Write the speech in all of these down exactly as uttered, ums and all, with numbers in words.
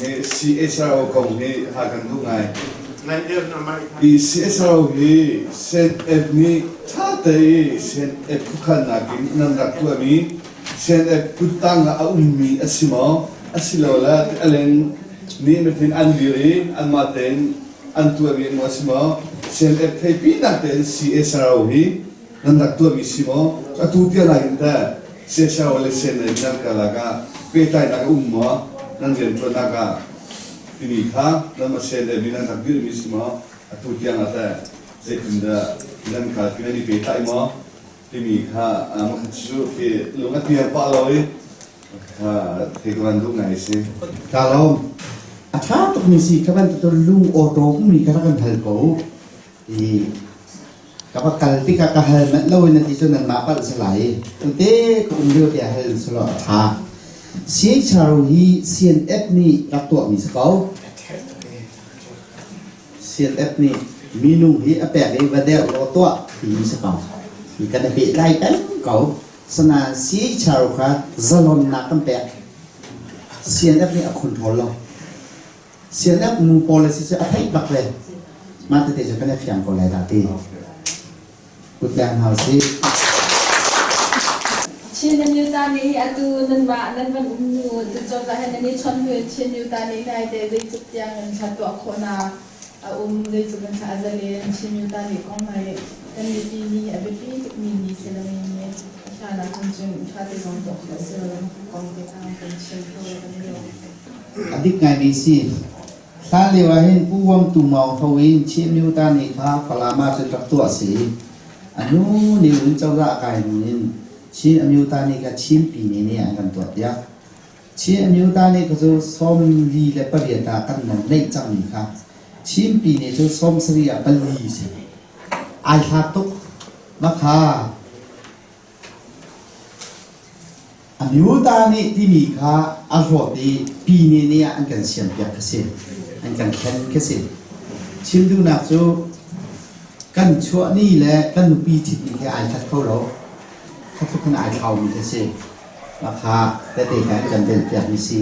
Hi C H R O kong hi ha kan duh ngai. I C H R O hi C N F nih ṭha te i C N F khukhannak in nan rak tuahmi, C N F kuttang ah a ummi a si maw? A si lo le a leng nih mit hin an dir i anmah tein an tuahmi maw a si maw? C N F theihpinak tein C H R O hi nan rak tuahmi si maw? Atu pianlai in ta C H R O le C N F nan karlak ah pehtlainak a um maw? Nan rianṭuannak ah timi kha nanmah C N F nih nan rak dirhmi si maw? Atu tiang ah ta zeitindah nan kalpi nan i pehtlai maw? Timi kha, ah, makhat cu khi lung a tiang pah lo i, ah, thei ko nan duh ngai si. Ka lawm. A ṭha tukmi si kha ban tu lung awṭawk mi kha kan hal ko. I ka va kal tikah ka hal manh lo in a ti cu nanmah palh si lai. Tute ka um lio tiah hal si law a ṭha. C H R O hi C N F nih rak tuahmi si ko. C N F nih minung hi a pek i va deuh law tuah timi si ko. Hi kan a pehtlai peng ko. Sinain C H R O kha zalonnak kan pek. C N F nih a control lo. C N F nu pawl le si cu a theih bak ve. Mah tete cu kan a fiang ko lai ta ti. Kut leng hau si. Chin Amyotha nih hi atu nanmah nan van um hnu, tu cozah hin nan i chawnh hnu in Chin Amyotha nih naite zeitluk tiang nan ṭhat tuah khawhnak a um, zeitluk nan ṭha a zalen, Chin Amyotha nih kong hmai kan mipi nih a biapi tukmi ni si lo, mi nih a hlanah kan cun ṭha te zong tuah khawh a si lo, kong te tang kan chim ko kan lo. A dik ngai mi si. Hlan lio ah hin Pu Wam Tu Maung Tho in Chin Amyotha nih kha Falam ah cun rak tuah a si. A nu nih in cozah a kai hnu in Chin Amyotha nih kha Chin Pi Ne nih an kan tuah piak. Chin Amyotha nih kha cu sawmli le pariat ah kan nan neih cangmi kha Chin Pi Ne cu sawmsarih ah pali si. Ai hlat tuk. Makha Amyotha nih timi kha a hlawt i Pi Ne nih ah an kan siampiak kha si, an kan thlen kha si. Chim duhnak cu kan chuah ni le kan nupi ṭhit ni khi ai that kho lo, kha tluk khan ai thlaumi kha si. Makha tete kha an kan belhpiakmi si.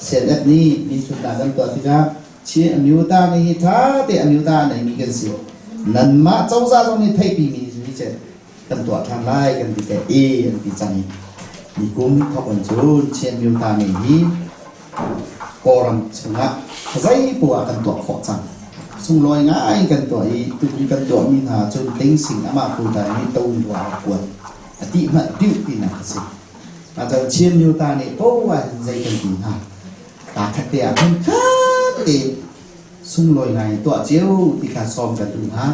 C N F nih minthutnak kan tuah tikah Chin Amyotha nih hi ṭha te Amyotha a neimi kan si. Nanmah cozah zong nih theihpimi hi ceh. Kan tuah ṭhan lai kan ti te, e, an ti cang i nikum thawk in cun Chin Amyotha nih hi Kawlram chungah khuazei paoh ah kan tuah khawh cang. Sunglawi ngai kan tuah i, tukum kan tuahmi hna cun Thein Sein amah khuadan i to in ruah a kuat a ti hmanh dih tinak a si. Ahcun Chin Amyotha nih paoh ah hin zei kan ti hna? Ka khat te ah hmunkhat te sunglawi ngai tuah cio ti kha sawm kan duh hna.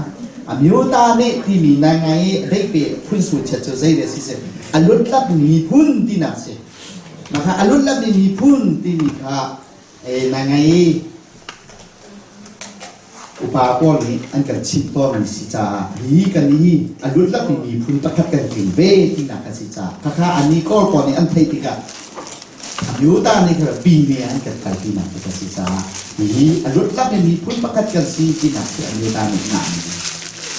Amyotha nih timi nai ngai i a daih peh phun su chet cu zei le si si a lutlapmi miphun tinak si. Nakha a lutlapmi miphun timi kha, eh, nai ngai i upa pawl nih an kan chimh tawnmi si caah hi kan i hi a lutlapmi miphun pakhat kan tling ve tinak kan si caah kha kha ani Kawl pawl nih an theih tikah Amyotha nih kha Pi Ne an kan kal tinak kan si caah hi a lutlapmi miphun pakhat kan si tinak si Amyotha nih ngah mi.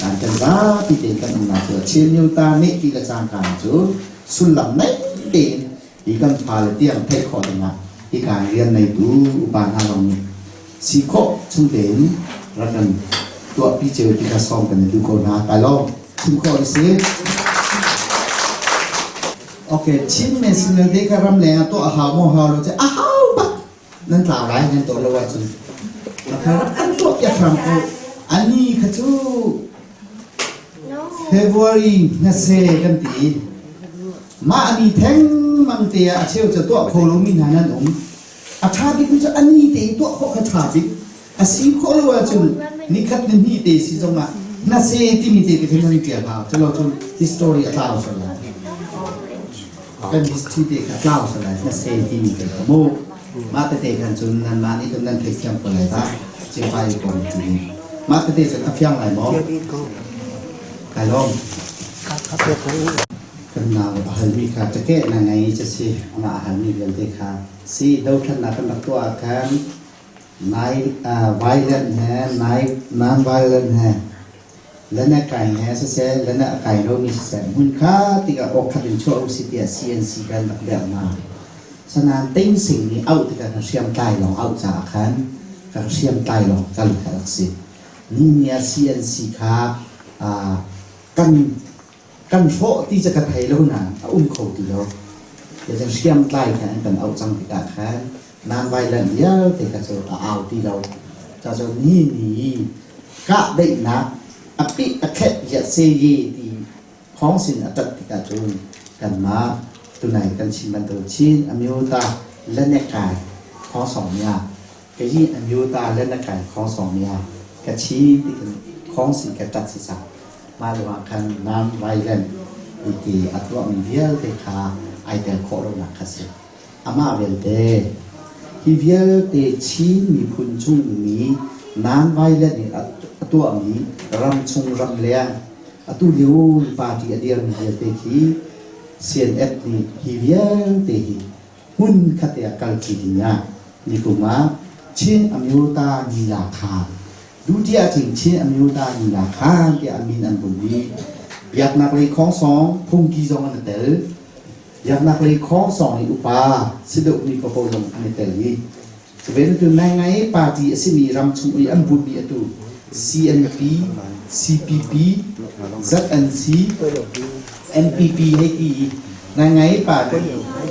Kan kan zapi te kan umnak cu Chin Amyotha nih ti le cangka cu sullam nei tein hi kan fale tiang theih khawh dingah hi kan rian neitu upa hna lawng nih si khawh chung tein rak kan tuahpi cio ti kha sawm kan i duh ko hna. Kai lawm, chim khawh i si. Okay, Chin National Day kha ramleng ah tuah a hau maw hau lo cu a hau bak. Nan tlau lai, nan tuah lo ahcun. Makha rak kan tuah piak hram ko. Ani kha cu February hna se kan ti. Mah ani thengmang te ah a cheu cu tuah kho lomi hna nan um. A ṭha bikmi cu ani te tuah khawh kha ṭha bik. A si khawh lo ahcun nikhat nihnih te si zongah hna se timi te kha nan ṭial hau. Culo cun history a tlau sual lai. Kan history te kha tlau sual lai. Hna se timi te kha mu. Mah tete khan cun nanmah nih cun nan theih thiam ko lai ta. Cingpai ko ti. Mah tete cun a fiang lai maw? Kai lawm. Kan nau a halmi kha cakeh na ngai ca si. Amah a halmi vialte kha si. Dothlennak kan rak tuah khan nai, ah, violent he, nai, non-violent he. Lana kai he siseh, lana a kai lomi siseh, hmunkhat tikah awk khat in chuah u si tiah C N C kan rak biak hna. Sanan Thein Sein nih auh tikah kan hriamtlai lawng auh caah khan kan hriamtlai lawng kal kha a si. Nihin ni a C N C kha, aa, kan, kan hrawh ti cu ka thei lo nain a um kho ti lo. Cun hriamtlai kha an kan auh cang tikah khan non-violent vialte kha cu a au ti lo. Cun nihin ni kah daihnak a pih a khet vialte ti khawng sin a ṭat tikah cun kanmah tunai kan chim bantuk Chin Amyotha Lanakai khawng sawng nia, Kayin Amyotha Lanakai khawng sawng nia ka chim ti kan khawng sin ka ṭat si cang. Mah ruangah khan non-violent ti a tuahmi vialte kha aa tel khawh lonak kha si. Amah vialte, hi vialte Chin miphun chung mi non-violent in a, a tuahmi ramchung ramleng, atu lio party a dirmi vialte khi C N F nih hi vialte hi hmun khat ah kalpi ding ah nikum ah Chin Amyotha Nila Khan, duhti ah cin Chin Amyotha Nila Khan tiah a min an vun i biaknak lei khawng sawng phungki zong an tel. Biaknak lei khawng sawng i upa si deuhmi paoh zong an i tel i, cu ve tu naingngai party a simi ramchung i an bunmi atu C N P, C P P, Z N C, N P P hei ti i naingngai party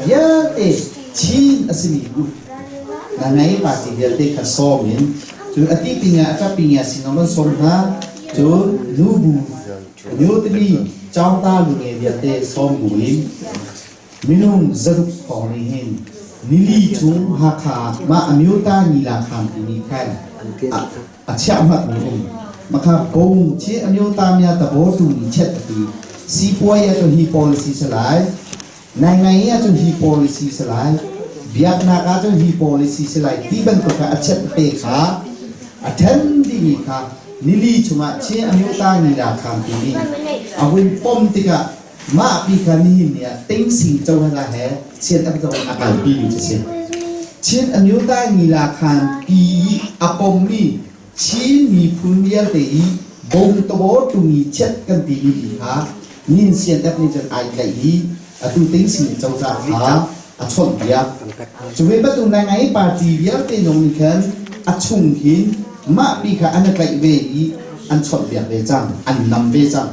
vialte Chin a simi bu naingngai party vialte kha sawm in, cun a tiping ah a ṭaping ah si ngam an sawm hna, cun nubu Nyutli Cawngta Lunge vialte sawm bu in minung zaruk khawng nih hin nili chung Hakha mah Amyotha Nila Khan timi khan a, a chiah hmatmi um. Makha bung Chin Amyotha Mya Tabaw Tung i chet a ti. Sipuai ah cun hi policy si lai, naingngai ah cun hi policy si lai, biaknak ah cun hi policy si lai ti bantuk kha a chet te kha a ṭhen dihmi kha nili chungah Chin Amyotha Nila Khan timi a vun pom tikah mah pi kha nihin ni ah Thein Sein co hla he C N F zong a kalpi mi cu si. Chin Amyotha Nila Khan pi a pommi Chin miphun vialte i bung tabaw tung i chet kan timi pi kha nihin C N F nih cun aa tlaih i atu Thein Sein cozah kha a chawnh piak. Cu ve bantuk naingngai party vialte zong nih khan a chung hin mah pi kha an i tlaih ve i an chawnh piak ve cang, an nam ve cang.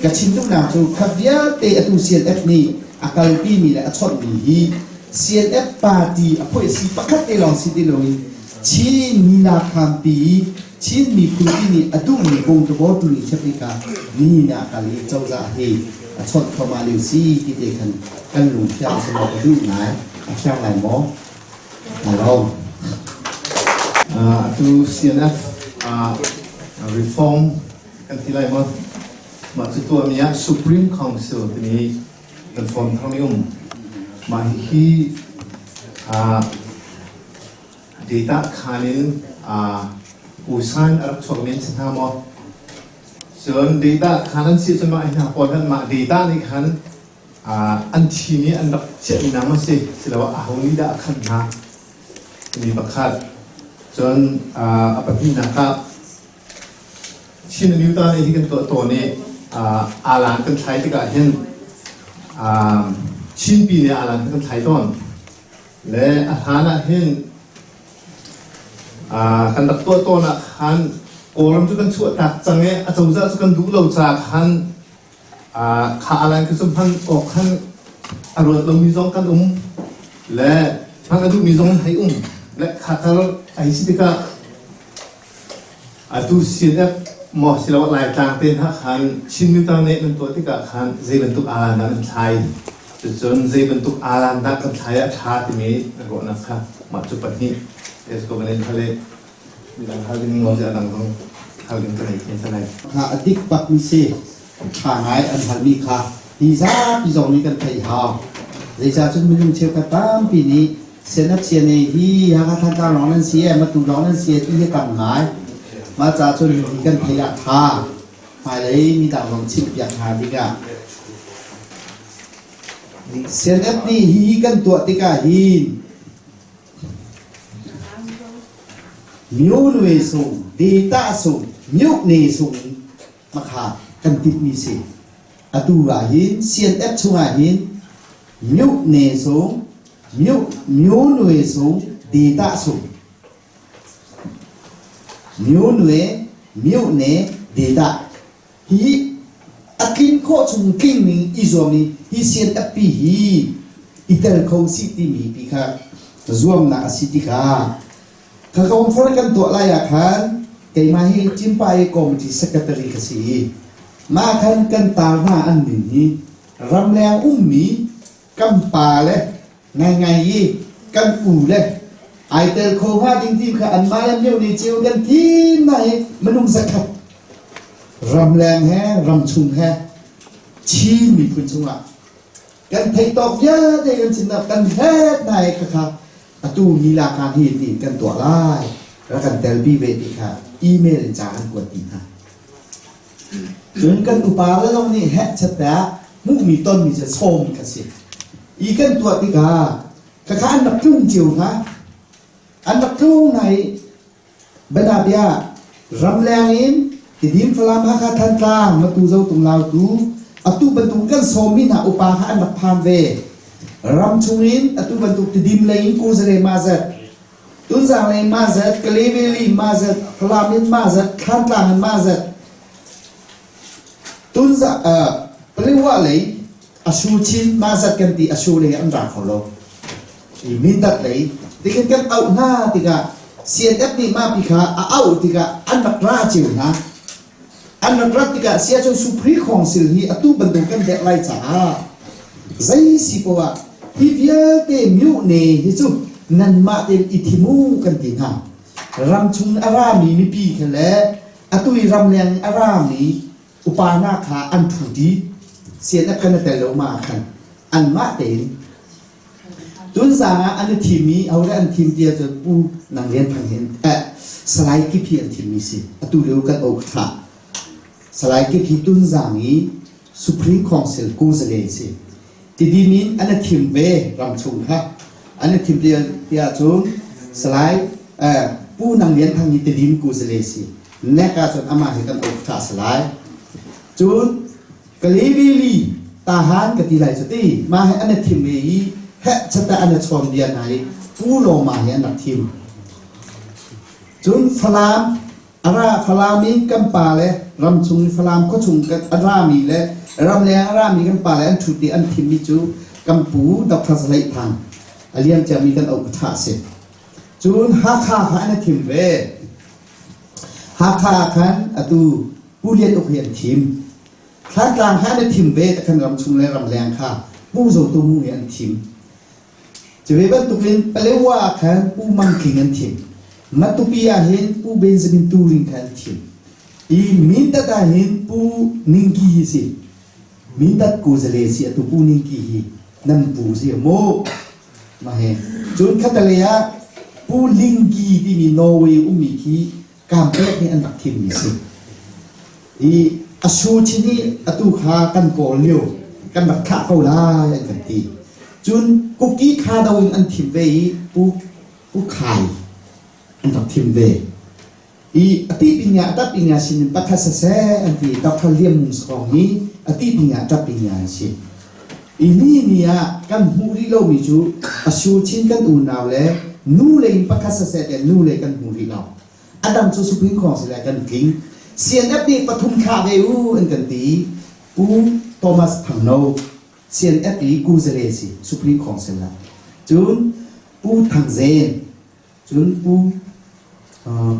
Ka chim duhnak cu kha vialte atu C N F nih a kalpimi le a chawnhmi hi C N F party a phoih si pakhat te lawng si ti loin Chin Nila Khan pi, Chin miphun pi nih a duhmi bung tabaw tung i chet tikah nihin ah kal i cozah hi a chawnh kho mah lio si ti te khan kan lungfiang si maw ka duh ngai a fiang lai maw? Aa, atu C N F, aa, reform kan ti lai maw? Mah cu tuahmi ah Supreme Council timi kan form thar mi um. Mah hi, hi, aa, data khan in, aa, u sign a rak chuak men si hna maw? Cun data khan an si cun mah hi hna pawl khan mah data nih khan aa, an thimi an rak chiahmi nak maw si, siloah aho nih dah a khan hna? Timi pakhat. Cun, aa, a pahnihnak ah Chin Amyotha nih hi kan tuah tawn i, aa, aa lan kan thlai tikah hin, aa, Chin pi nih aa lan kan thlai tawn. Le a hlan ah hin, aa, kan rak tuah tawn ah khan Kawlram cu kan chuahtak cang i a cozah cu kan duh lo caah khan, aa, kha aa lan kha cu hman awk khan a ruat lomi zong kan um, le hman a duhmi zong hei um, le kha kar a si tikah atu C N F maw si lo, Laitlang te hna khan Chin Amyotha nih nan tuah tikah khan zei bantuk aa lan dah nan thlai? Cucun zei bantuk aa lan dah kan thlai ah ṭha timi ruahnak kha mah cu pahnih te si ko kan in hal i. Midang hal ding maw, a dang zong hal ding ka nei khin ka nei. Kha a dik bak mi si, ṭha ngai an halmi kha hi zapi zong nih kan theih hau. Zeicah cun minung cheukhat tampi nih C N F C N A hi Hakha Thantlang lawng nan si e, matu lawng nan si e ti hi tam ngai. Mah caah cun hi kan theih ah ṭha. Hmailei midang zong chimhpiak hna dingah C N F nih hi kan tuah tikah hin Myone sung, data sung, myone sung makha kan timhmi si. Atu ah hin, C N F chungah hin, myone sung, မျိုးမျိုးနွယ်စုံဒေသစုံမျိုးနွယ်မြို့နယ်ဒေသ Hi a tlin khawh chung tling ning i zuam i hi sian a pi hi i tel kho si timi pi kha zuamna a si ti kha. Kha conference kan tuah lai ah khan keimah hi Cimpa i committee secretary ka si i mah khan kan tar hna an min hi ramleng ummi kan pa le ngaingai i kan u le aa tel kho hnga ding ti kha anmah le myo ni cio kan thim hna hi minung zakhat ramleng he ramchung he Chin miphun chungah kan theih tawk vialte kan chin kan het hna hi kha kha atu mi lak ah hi ti kan tuah lai ra kan telpi ve ti kha email in ca an kuat ti hna. Cun kan upa le zong nih heh chat ah hmuhmi tonmi cu sawm ka si. I kan tuah tikah kha kha an rak tlung cio hna. An rak tlung hna i banabia ramleng in Tidim, Falam, Hakha, Thantlang, Matu, Zotung, Lautu atu bantuk kan sawmmi hna upa kha an rak phan ve. Ram chungin atu bantuk Tidim lei in Kuzale mah zat, Tunzang lei mah zat, Kalay Valley mah zat, Falam in mah zat, Thantlang in mah zat, Tunzang, ah, Paletwa lei a shu chin mah zat kan ti a shu lei an ra kho lo. I Mindat lei tikin kan auh hna tikah C N F nih mah pi kha a auh tikah an rak ra cio hna. An rak rat tikah sia cu Supreme Council hi atu bantuk kan dek lai caah zei si poah hi vialte myo ne hi cu nanmah tein i thim u kan ti hna. Ram chung a rami mipi kha le atu i ramleng a rami upa hna kha an ṭhu ti C N F kan a tel lo ma khan anmah tein Tunzang ah an i thimmi, aho le an thim tiah cun Pu Nang Lian Thang hin, eh, Salai Kip hi an thimmi si. Atu lio kan o kha ṭha. Salai Kip hi Tunzang i Supreme Council Kuzale si. Tidim in an i thim ve ram chung kha. An i thim tiah, tiah cun Salai, eh, Pu Nang Lian Thang hi Tidim Kuzale si. Nek ah cun amah hi kan o kha ṭha Salai. Cun Kalay Valley, Tahan ka ti lai cu ti, mah he an i thim ve i, heh, chata an i chawn bia hna i, Pu Lawma hi an rak thim. Cun Falam, a ra, Falam i kan pa le, ram chung i Falam khuachung kan, a rami le, ramleng a rami kan pa le, an ṭhu ti an thimmi cu kan pu Doctor Zalei Thang, a liam ciami kan o ka ṭha a si. Cun Hakha kha an i thim ve. Hakha khan atu Pu Lian Uk hi an thim. Thantlang kha an i thim ve, takhan ram chung le ramleng kha Pu Zo Tung Hung hi an thim. Cu ve bantukin Paletwa khan Pu Mang Tling an thim. Matupi ah hin Pu Benjamin Turing kha an thim. I Mindat ah hin Pu Ning Ki hi si. Mindat Kuzale si atu Pu Ning Ki hi nan pu si maw? Mah he. Cun khatalei ah Pu Ling Ki timi Norway ummi khi Kam pek nih an rak thimmi a si. I a shu chin hi atu kha kan kawl lio, kan rak thlah ko lai an kan ti. Cun Kuki Kha Do in an thim ve i Pu, Pu Khai an rak thim ve. I a tihpi nia, a tahpi nia sin in pakhat saseh an ti. Doctor Liam Mung Sawng hi a tihpi nia, a tahpi nia an si. I ni nia kan hmuh rih lomi cu a shu chin kan unau le nu lei in pakhat saseh te nu lei kan hmuh rih lo. A dang cu Supreme Council ah kan tling. C N F nih pathum thlah ve u an kan ti. Pu Thomas Thangno, C N F i Kuzale si, Supreme Council ah. Cun Pu Thang Zen, cun Pu, ah,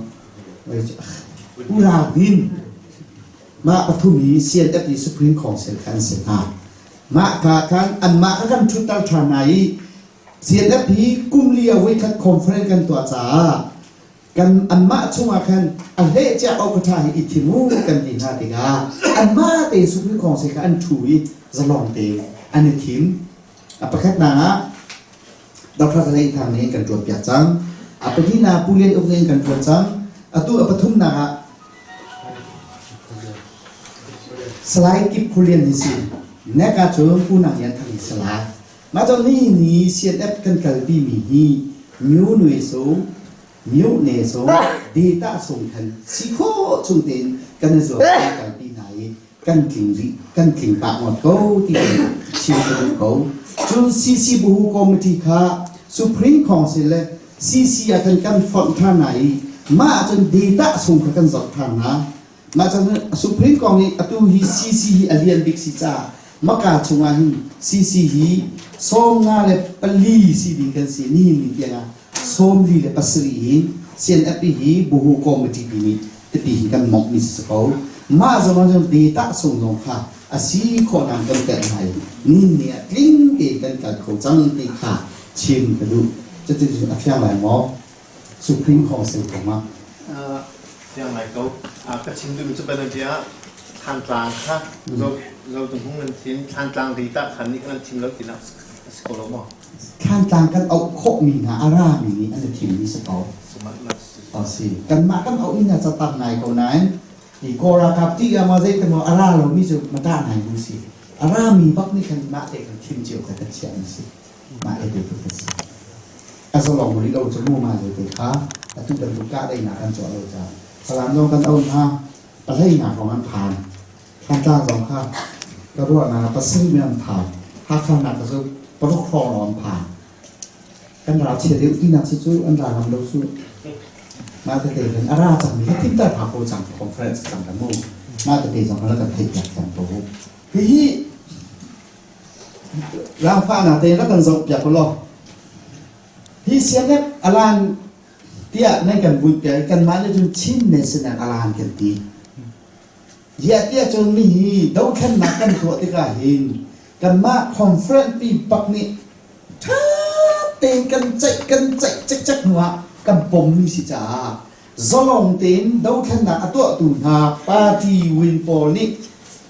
Pu Rau Din, mah pathum hi C N F i Supreme Council kan si hna. Mah kha khan anmah kha kan ṭhuttar ṭhan hna i C N F hi kum li ah voikhat conference kan tuah caah, kan anmah chungah khan a hleh cia awkatha hi i thim u kan ti hna tikah anmah tein Supreme Council kha an ṭhu i zalong tein an i thim. A pakhatnak ah Doctor Zalei Thang nih kan ṭuanpiak cang. A pahnihnak ah Pu Lian Uk nih kan ṭuan cang. Atu a pathumnak ah Salai Kip Khulian hi si. Nek ah cun Pu Nang Lian Thang hi Salai. Mah cun nihin ni C N F kan kalpi mi hi myo nue sung, myo ne sung, data sung khan si khawh chung tein kan i zuam, kan kalpi hna i kan tling rih, kan tling pah ngawt ko ti kan chim ka duh ko. Cun C C Buhu Committee kha Supreme Council le C C ah kan kan fonh ṭhan hna i, mah cun data sung kha kan zoh ṭhan hna. Mah cun Supreme Court nih atu hi C C hi a lian bik si caah, maka chungah hin C C hi sawm nga le pali si ding kan si, nihin ni tiangah sawm li le pasarih in C N F P hi Buhu Committee pi nih tipi hi kan mawhmi si ko. Mah zong ah zong data sung zong kha a si khawh nan kan telh hna i, nihin ni ah tling tein kan kal kho cang ti kha chim ka duh. Cuticun a fiang lai maw? Supreme Council kong ah. Ah, fiang lai ko. Ah, ka chim duhmi cu Panadia Thantlang kha, zo, zo tung hung nan thim, Thantlang data khan nih kan thim lo tinak a si ko lo maw? Thantlang kan auh khawhmi hna a rami nih an i thimmi si ko. Sumat mat si. A si. Kanmah kan auhmi hna catak ngai ko nain, i Kawl ralkap ti ah maw zei te maw a ra lomi cu mata ngai bu si. A rami bak nih kan mah te kan thim cio kha kan chiahmi si. Mah te te tu kan si. A zalong rih lo cu mu mah zei te kha atu bantuk kah daihnak kan cuah lo caah Falam zong kan auh hna. Pahlei hna kong an phan. Thantlang zong kha ka ruahnak ah pasarih an phan. Hakha hna kha cu paruk hrawng an phan. Kan ral chia deuh tinak si cu an ra ngam lo cu. Mah tete kan a ra cang mi ka timhter hna ko cang conference cang kan mu. Mah tete zong kan la kan theih piak thiam ko. Hihi rangfahnak te la kan zoh piak ko law. Hi sianek a lan tiah nan kan bunh piak i kanmah le cun Chin National a lan kan ti. Ziah tiah cun mi hi dothlennak kan tuah tikah hin kanmah conference pi bak nih ṭha tein kan ceih, kan ceih cekcek hnuah kan pommi si caah zalong tein dothlennak a tuahtu hna party win pawl nih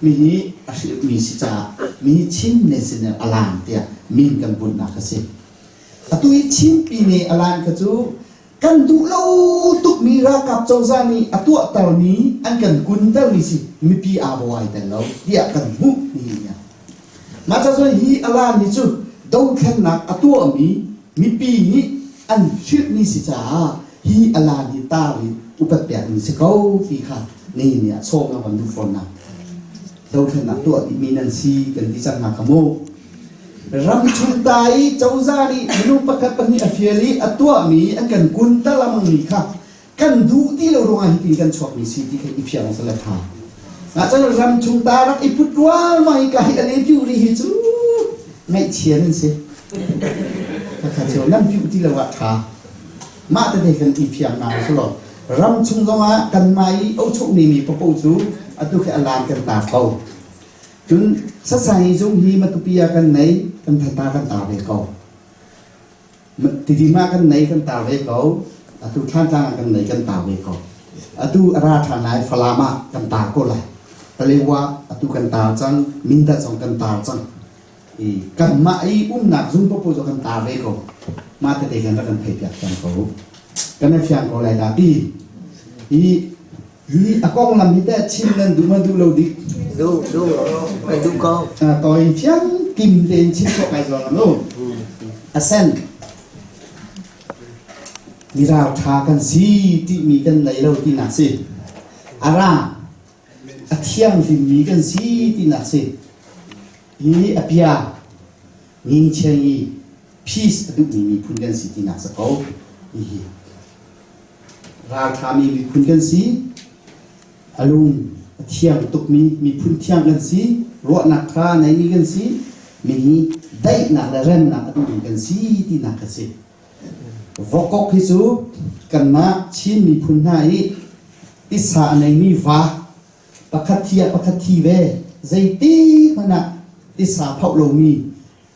mi hi a hrilhmi si caah mi hi Chin National a lan tiah min kan bunhnak a si. Atu i Chin pi ne a lan kha cu kan duh lo tukmi ralkap cozah nih a tuahtermi an kan kuntermi si, mipi aa bawiai ter lo tiah kan hmuh nihin ni. Mah cazoi hi a lan hi cu dothlennak a tuahmi mipi nih an hrilhmi si caah hi a lan hi tar in upat piakmi si ko ti kha nihin ni ah sawm lo kan duh fawn hna. Dothlennak tuah dihmi nan si kan ti cang hna kha mu. Ramchung ta i cozah nih minung pakhat pahnih a fial i a tuahmi an kan kunter lengmangmi kha kan duh ti lo ruangah hitin kan chuakmi si ti kha i fiang a si le ṭha. Mah cun ramchung ta rak i put ruangmang i ka hi a le piu rih hi cu ngaihchia nan si. Ka kha cio nan piu ti lo ah ṭha. Mah tete kan i fiang hna si law, ramchung zongah kanmah i auchuk nimi paoh cu atu khi a lan kan tar ko. Cun sasai zung hi Matupi ah kan nei, kan Thantlang kan tar ve ko. Tidim ah kan nei, kan tar ve ko. Atu Thantlang ah kan nei, kan tar ve ko. Atu a ra ṭhan lai Falam ah kan tar ko lai. Paletwa atu kan tar cang, Mindat zong kan tar cang. I kanmah i umnak zung paoh zong kan tar ve ko. Mah tete kan rak kan theihpiak cang ko. Kan i fiang ko lai dah ti. I Hi a konglam hi te chim nan duh maw, duh lo dik? Duh, duh. Kan duh ko. Ah, tawi fiang kim tein chim khawh kai zual lo. A sen. Mirau ṭha kan si timi kan nei lo tinak si. A ra. A thianghlimmi kan si tinak si. Hi a pia. Ngingchiang i peace a duhmi miphun kan si tinak si ko. Hi hi. Ralṭhami miphun kan si, a lung a thiang tukmi miphun thiang kan si, ruahnak ṭha a neimi kan si, mi hi daihnak le remnak a duhmi kan si tinak kan si. Vokok hi cu kanmah Chin miphun hna i tisa a neimi va, pakhat thi ah pakhat thi ve, zeitik hmanh ah tisa phauh lomi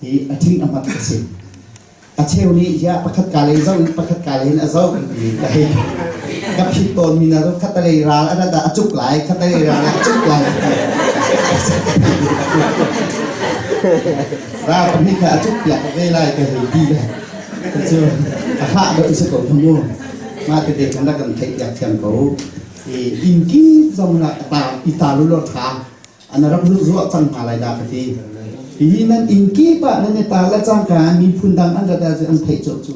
hi a ṭhing a hmat a si. A cheu nih hi ah pakhat ka lei zoh in, pakhat ka lei in a zoh in ti ka hei. Ka phit tawnmi na zoh, khat a lei ral a rat ah a cuk lai, khat a lei ral ah a cuk lai. Ral pahnih kha a cuk piak ka ve lai ka hei ti le. Cu a hlah deuh si ko hnu. Mah tete kan rak kan theih piak thiam ko. I inn kip zong nak a ta, i ta lu lo ṭha. An rak lut zuah cang hna lai dah ka ti. Hihi nan inn kip ah nan i tar le cangka miphun dang an rat ahcun an theih colh cu.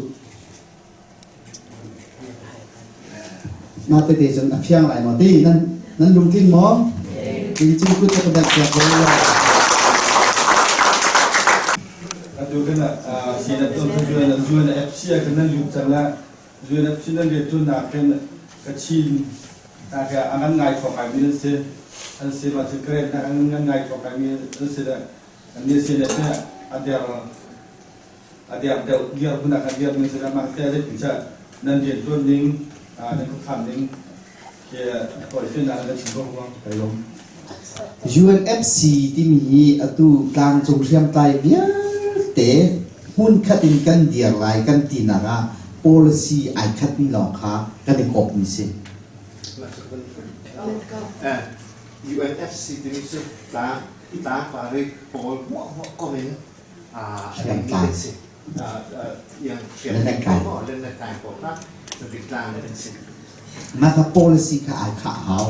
Mah tete cun a fiang lai maw ti? Nan, nan lungtling maw? Inn cun kut ka dak piak ko lai. Cu kan, ah, si na tuan cu U N, U N F C a kan nan lut cang le, U N F C nan rian tuan nak kan ka Chin, nak a ngan ngai khawh ngai mi an si, an si ma cu karen nak a ngan ngai khawh ngai mi an si le, an ni si le te a der, a der deuh, der hmun nak a der mi si le, ma te le pi ca nan rian tuan ning, ah, nan khup tham ning, Hi a tawi fiannak na chim ko hmang ka lawm. U N F C timi hi atu tlangcung hriamtlai vialte hmunkhat in kan dir lai kan tinak ah policy aa khatmi lawng kha kan i kawkmi si. Eh, U N F C timi cu tla, tla pari pawl hmuahhmuah kong in Ah, hriamtlai. Ah, ah, yang hriam Lennak tlai. Oh, lennak tlai pawl kha, na dik tlang na si. Mah kha policy kha aa khah hau.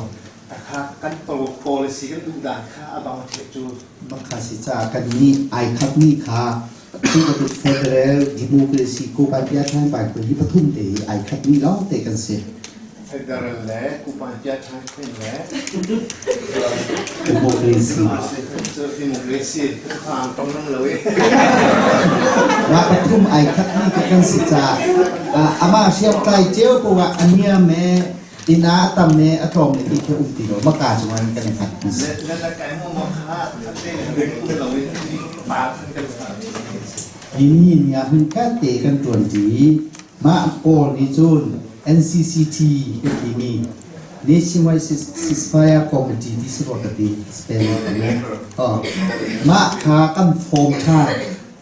A kha kan pol-, policy kan duh dan kha a bang ṭheh cu. Mah kha si caah kan nih aa khatmi kha Democratic Federal Democracy ko pai pia ṭhang pai ko hi pathum te hi aa khatmi lawng te kan si. Federal le, kupan pia ṭhan khin le. Democracy. Democracy, kan khang tong nam lo i. Mah pathum aa khatmi kha kan si caah, ah, amah hriamtlai cio paoh ah a niam e, inn ah a tam e, a tlawm e ti kha um ti lo. Maka cungah kan i khat. Le, le, le, kai mo mo kha, kan te, kan um lo i, pa, kan kan sa. Hi ni, ni a hun kan te kan tuan ti. Mah pawl nih cun N C C T kan timi Nationwide Ceas-, Ceasefire Committee ti si ko ka ti, spelling kan i. Oh. Mah kha kan form ṭhan,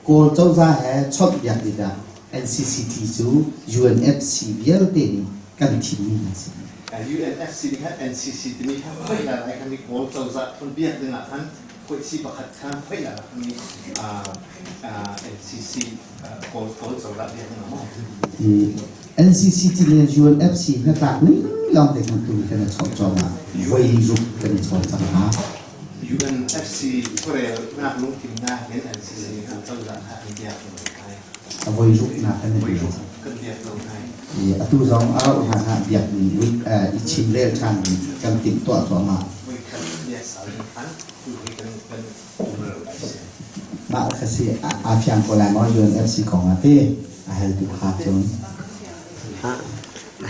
Kawl cozah he chawnh biak dih dah N C C T cu U N F C vialte nih kan thimmi hna si. U N F C nih khan N C C T nih khan khoih lai lai khan mi Kawl cozah kan biak dingah khan khoih si pakhat khan khoih lai lai khan mi, ah, ah, N C C Kawl, Kawl cozah biak na maw? N C C T le U N F C hna tlak ning lawng te kan tu kan i chawnh cawng ah voi ruk kan i chawnh cang hna. U N F C khuarel nak lungkim nak hin N C C kan cozah hna kan biak hna lai. A voi ruk nak kan i biak. Kan biak lo hna. I, atu zong a rauh hna hna biak ni, eh, i chim rel ṭhan ni kan timh tuah cawng ah. Voi khat biak sal ni khan. Mah kha si, a, a fiang ko lai maw, U N F C kong ah te, a hal tu kha cun.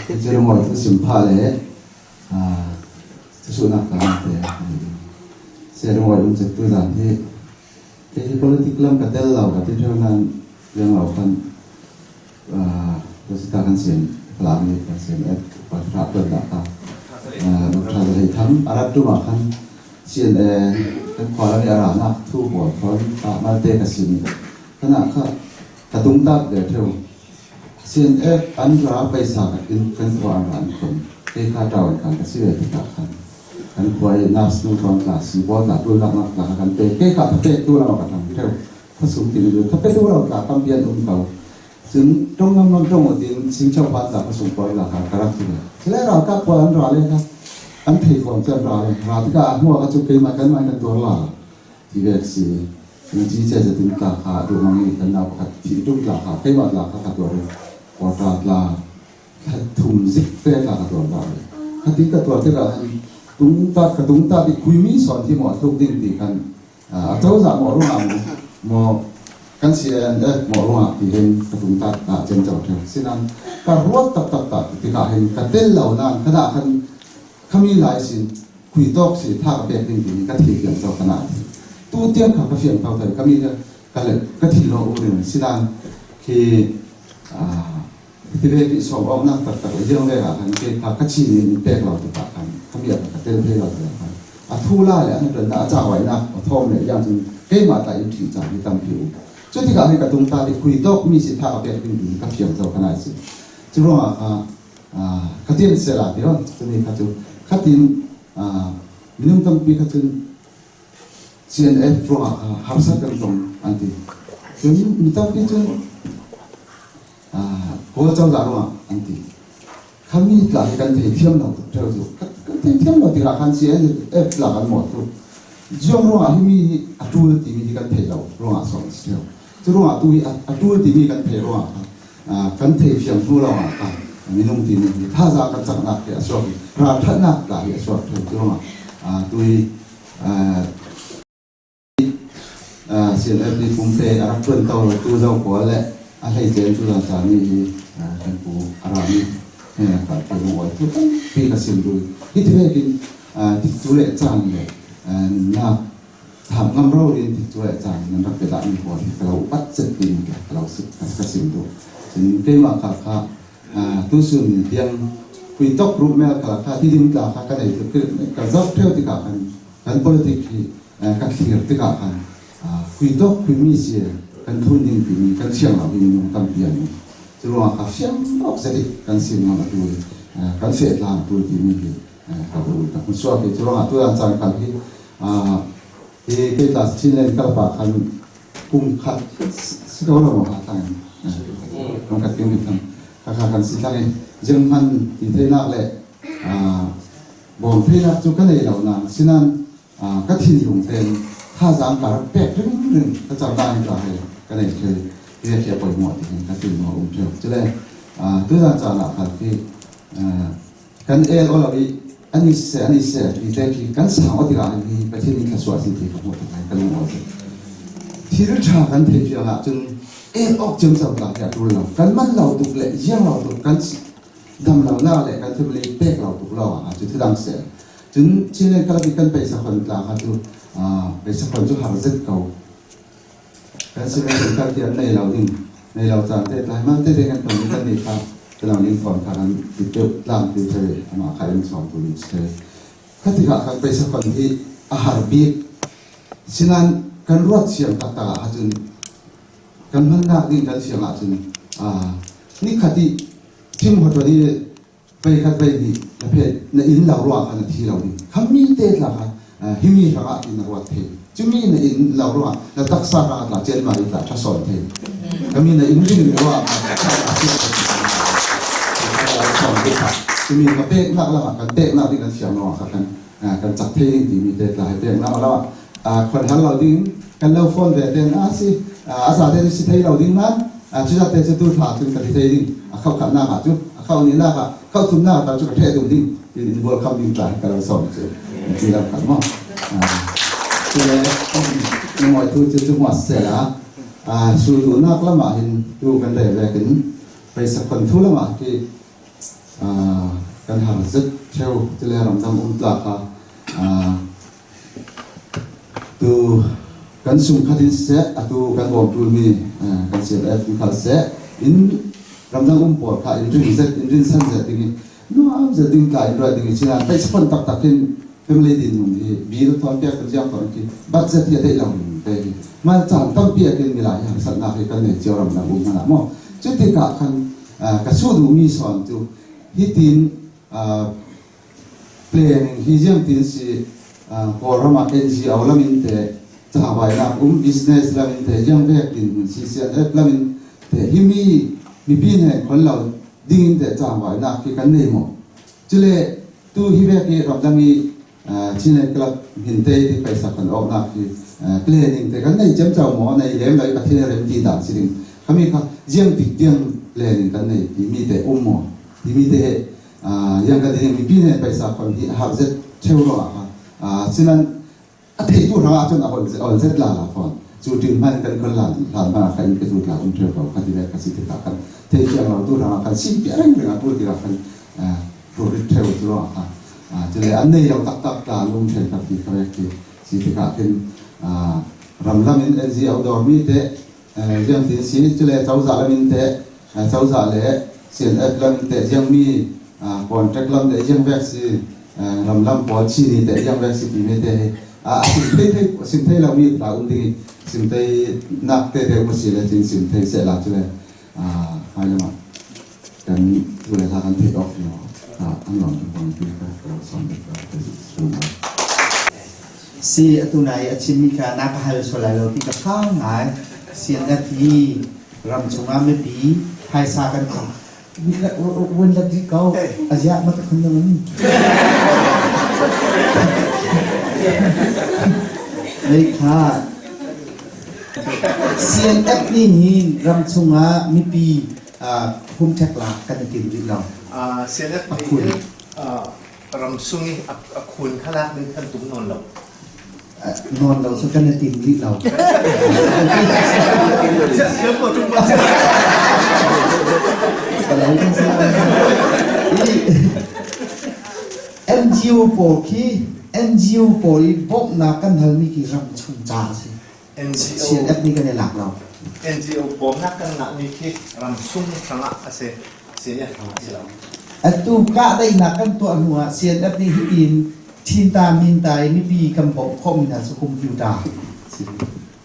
Cu lungawithu sim phah le, a, cu suhnak ka ngah te. Si lungawithu cu tu zan hi, te hi politic lam ka tel lo, ka ti ṭheu nan, leng lo khan. Ah, tusita kan sian, Falam nih kan sian, eh, Upa Thra tuan dah kha. Ah, Upa Thra Zahei Tham, a rat ṭum ah khan sian, eh, kan khua lam i a ranak thu pawl thawn, ah, malte ka sin. Kan ah kha, ka tungtak ve ṭheu. Sian, eh, an ra paisa ka tin, kan khua an ra an khon. Kei kha ṭau an khan ka si ve tikah khan. Kan khua i nurse nu thawn tla, si bawl tla, ṭulnak nak tla kan pe. Kei kha ka pe tu lam ka thang ṭheu. Khua sung tin, ka pe tu lam tla, kan pian um ko. Cun ṭong ngam ngam ṭong uh tin, singchau pa tla khua sung pawl tla kha ka rak ti ve. Cule ralkap pawl an ra le kha, an thei khawm cun an ra le. Ra tikah a hnuah kha cu keimah kanmah in kan tuar la ti ve a si. Cun ci cia zetin tla kha a duh mang i kan nau pakhat thih ṭum tla kha, keimah tla kha ka tuar i, quarter tla, kha thum zik te tla ka tuar la i. Kha ti ka tuar tikah khan, tungtat, ka tungtat i khuimi sawn hi maw a tluk ding ti khan, Ah, a cozah mawh ruangah maw, maw kan C N F mawh ruangah tihin ka tungtat ah ciamco ṭheu. Sinan ka ruat taktak tak tikah hin ka tel lo nain khanah khan khami lai sin khui tawk si tha ka pek ding tihin ka thei fiang co khanah. Tu tiang kha ka fiang tho thei, khami kha ka le, ka thin lo u ring sinan khi, ah, Hiti ve ti sawm awknak taktak le ziang ve ah khan kei kha ka chin in pek lo tikah khan, ka bia kha ka tel thei lo tikah khan, a thu la le a hnaṭuannak, a cahwaihnak a thawm le ziang cun keimah tla in ṭhih cang hi tampi um. Cu tikah hin ka tungta i khui tawk mi si tha ka pek ding ti ka fiang zo khan ai si. Cu ruangah kha, aa, ka tian seh la ti lo, cu ni kha cu khatin, aa, minung tampi kha cun, C N F ruangah kha harsat kan tong an ti. Cun mi tampi cun, ah, Kawl cozah ruangah an ti. Khami tla hi kan thei thiam lo tuk ṭheu cu. Kan, kan thei thiam lo tikah khan C N F tla kan mawh tuk. Ziang ruangah himi hi a ṭul timi hi kan thei lo ruangah sawh a si ṭheu. Cu ruangah tu hi a, a ṭul timi kan thei ruangah khan, ah, kan thei fiang hnu lo ah khan minung timi hi thazaang kan caknak hi a suak i ralṭhatnak tla hi a suak ṭheu. Cu ruangah, ah, tu hi, ah, ah, CNF ni pumpe a rak tuan tau tu Zo Pawl le a hleice tu Zan Cang ni hi, ah, kan pu a ra ni, eh, ka pu lungawi tu kan pi ka sim tu. Hi ti vekin, ah, ti tu le cang le, ah, na tham ngam ro din ti tu le cang nan rak pe dah ni pawl hi ka lo upat zet din ka lo sim, ka, ka sim tu. Cun keimah ka kha, ah, tu sun tiang khui tok rup mel ka la kha ti ding tla kha ka nei tu ka zak ṭheu tikah kan, kan politic hi, eh, ka thlir tikah khan, ah, khui tawk khuimi si kan thun ding timi kan fiang lo hi minung tampi an um. Curuangah kha fiang awk zet ih kan sim ngam a ṭul, eh, kan feh tlang a ṭul timi hi, eh, ka ul ka hmusuak hi. Curuangah tu dan caan kal hi, ah, hi kei tla Chinland Club ah khan kum khat si ko lo maw ha tang, eh, kum khat keng khan kha kha kan si thlang hi. Zianghman ti theinak le, ah, bawm theinak cu ka nei lo nain sinan, ah, ka thinlung tein thazaang ka rak pek ringring ka cam dan tla he ka nei thei. Hi a poimawh tihin ka thinlung a um ṭheu. Cule, ah, tuzan caan ah khan khi, ah, kan el aw lo ih a ni seh, a ni seh ti te khi kan sang aw tikah hin hi Pathian in thluasuah a si ti ka hmuh tikah ka lung aw ṭheu. Thil ṭha kan theih fiang ahcun el awk ciamco tla hi a ṭul lo. Kan man lo tuk le ziang lo tuk kan dam lo nak le kan family pek lo tuk lo ah cu thudang seh. Cun Chinland Club ih kan paisa khon tla kha cu, ah, paisa khon cu har zet ko. Kan si kan kan ti an nei lo ding, nei lo caan te tla, man te te kan ton kan ni kha, kan lo ning khon kha kan ti peuh tlang ti thei, amah kha in sawm tu ni thei. Kha tikah kan paisa khon hi a har bik. Sinan kan ruat siang taktak ah cun kan hmannak ding kan fiang ahcun, ah, nikhat ih Tim Horton ih veikhat veihnih na phet, na in lo ruah kha na thi lo ding. Khami te tla kha, ah, himi hrangah ti na ruat thei. Cumi na in lo ruah, na taksa hrangah tla cianmah ih tla ṭha sawn thei. Khami na in ring ruah kha, cumi ka peknak lamah kan peknak ding kan fiang lawngah kha kan, ah, kan cak thei ding timi te tla he peknak lamah, ah, khon hal lo ding, kan lo phone ve tein a si, ah, a zate si thei lo ding nain, ah, cucaah te cu tu hla cun ka ti thei ding, a khauh khatnak ah cu, a khauh nihnak ah, khauh thumnak ah cu ka ṭheh tum ding, tiin in bual kham ding tla ka lo sawm cu, ti lo khat maw? Ah, cule, mingawi thu cu cu hmuah sehla, ah, sulduhnak lamah hin tu kan rel vekin, paisa khon thu lamah khi, ah, kan har zet ṭheu, cule ramdang um tla kha, ah, tu kan sungkhat in seh, atu kan bawm ṭulmi, ah, kan C N F in khal seh, in ramdang um pawl kha in ring zet, in rinsan zet ding ih, nuam zet ding tla in ruat ding ih, cina paisa khon taktak in family dinhmun hi, bill thawn piak kan ziang thawn khi, budget hi a deih lo ding te hi. Hmai caan tampi a kin milai hi harsatnak hi kan nei cio ramdang um hmanh ah maw? Cutikah khan, ah, ka sut duhmi sawn cu hitin, ah, planning hi ziangtin si, ah, Kawlram ah N G O lam in te, cavainak um business lam in te, ziang vek dinhmun si C N F lam in te, himi mipi hnen khon lo ding in te, cavainak hi kan nei maw? Cule tu hi vek hi ramdang ih, ah, Chinland Club hmin te hi paisa khon awknak hi, ah, planning te kan nei ciamco maw, nei lem lo ih Pathian a remti dan si ding. Khami kha ziang dik tiang planning kan nei timi te um maw? Timi te he, ah, ziang kan ti ding mipi hnen paisa khon hi a har zet ṭheu ruangah kha, ah, sinan a theitu hrangah cun a ol zet, ol zet lala fawn. Cu ṭin hmanh kan khon hlan, hlan hmanh ah kha in ka tu tla um ṭheu ko, kha ti le ka si tikah khan thei fiang lo tu hrangah khan si piah ringring a ṭul tikah khan, ah, ṭul rit ṭheu cu ruangah khan, ah, cule an nei lo taktak tla an um ṭhen kha ti kha vek ti si tikah khin, ah, ram lam in N G O dawrmi te, eh, ziangtin si, cule cozah lam in te, eh, cozah le C N F lam in te, ziangmi, ah, contract lam le ziang vek si, eh, ram lam pawl chini te ziang vek si timi te hi, ah, a sim thei thei, a sim thei lomi tla um ding ih, sim theinak te te um a si le cin sim thei sehla cule, ah, hmai lamah kan tu le hla kan theih awk lo, ah, an lawm tum pang tu ka, ka sawm ka, ka sawm. Si, atu nai a chimmi kha na ka hal sual lai lo ti ka phang ngai. C N F hi ram chunga mipi phaisa kan kham. Win la, win la di kau. A ziah mat kan lo ni. Lei kha. C N F nih hin ram chunga mipi, ah, humthek lak kan i tim rih lo. Ah, C N F a nih khun. Hin, ah, ram sung ih a, a khun kha lak ding kan tum nawn lo. Nawn lo saw kan na tin rih lo. N G O pawl khi, N G O pawl i bawmhnak kan halmi khi ram chung ca a si. N G O, C N F nih kan i lak lo. N G O bawmhnak kan ngahmi khi ram chung hrangah a si, C N F hrangah a si lo. Atu kah daihnak kan tuah hnuah C N F nih hitin thinta minta i mipi kan bawmh khawhmi hna cu computer a si.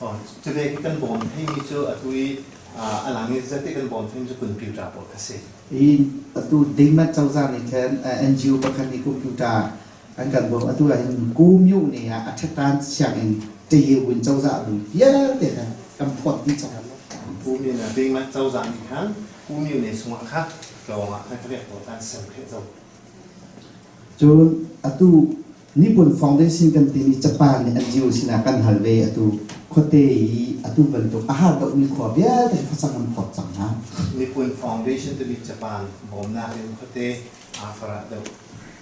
Oh, cuvek i kan bawm theimi cu atu i, aa, a lang i zate kan bawm theimi cu computer pawl kha si. I atu dingmat cozah nih khan, aa, N G O pakhat nih computer an kan bawm. Atu ah hin Kum Myo Ne ah a ṭhattan sianginn Tayewin cozah bul vialte kha kan phawt dih cang. Kum Myo Ne dingmat cozah nih khan Kum Myo Ne sungah kha tlawng ah khan ka vek pawl kan sem kheh zo. Cun atu Nippon Foundation kan timi Japan nih N G O sinah kan hal ve. Atu khuate i atu bantuk a har deuhmi khua vialte facang an phawt cang hna. Nippon Foundation timi Japan bawmnak in khuate a farah deuh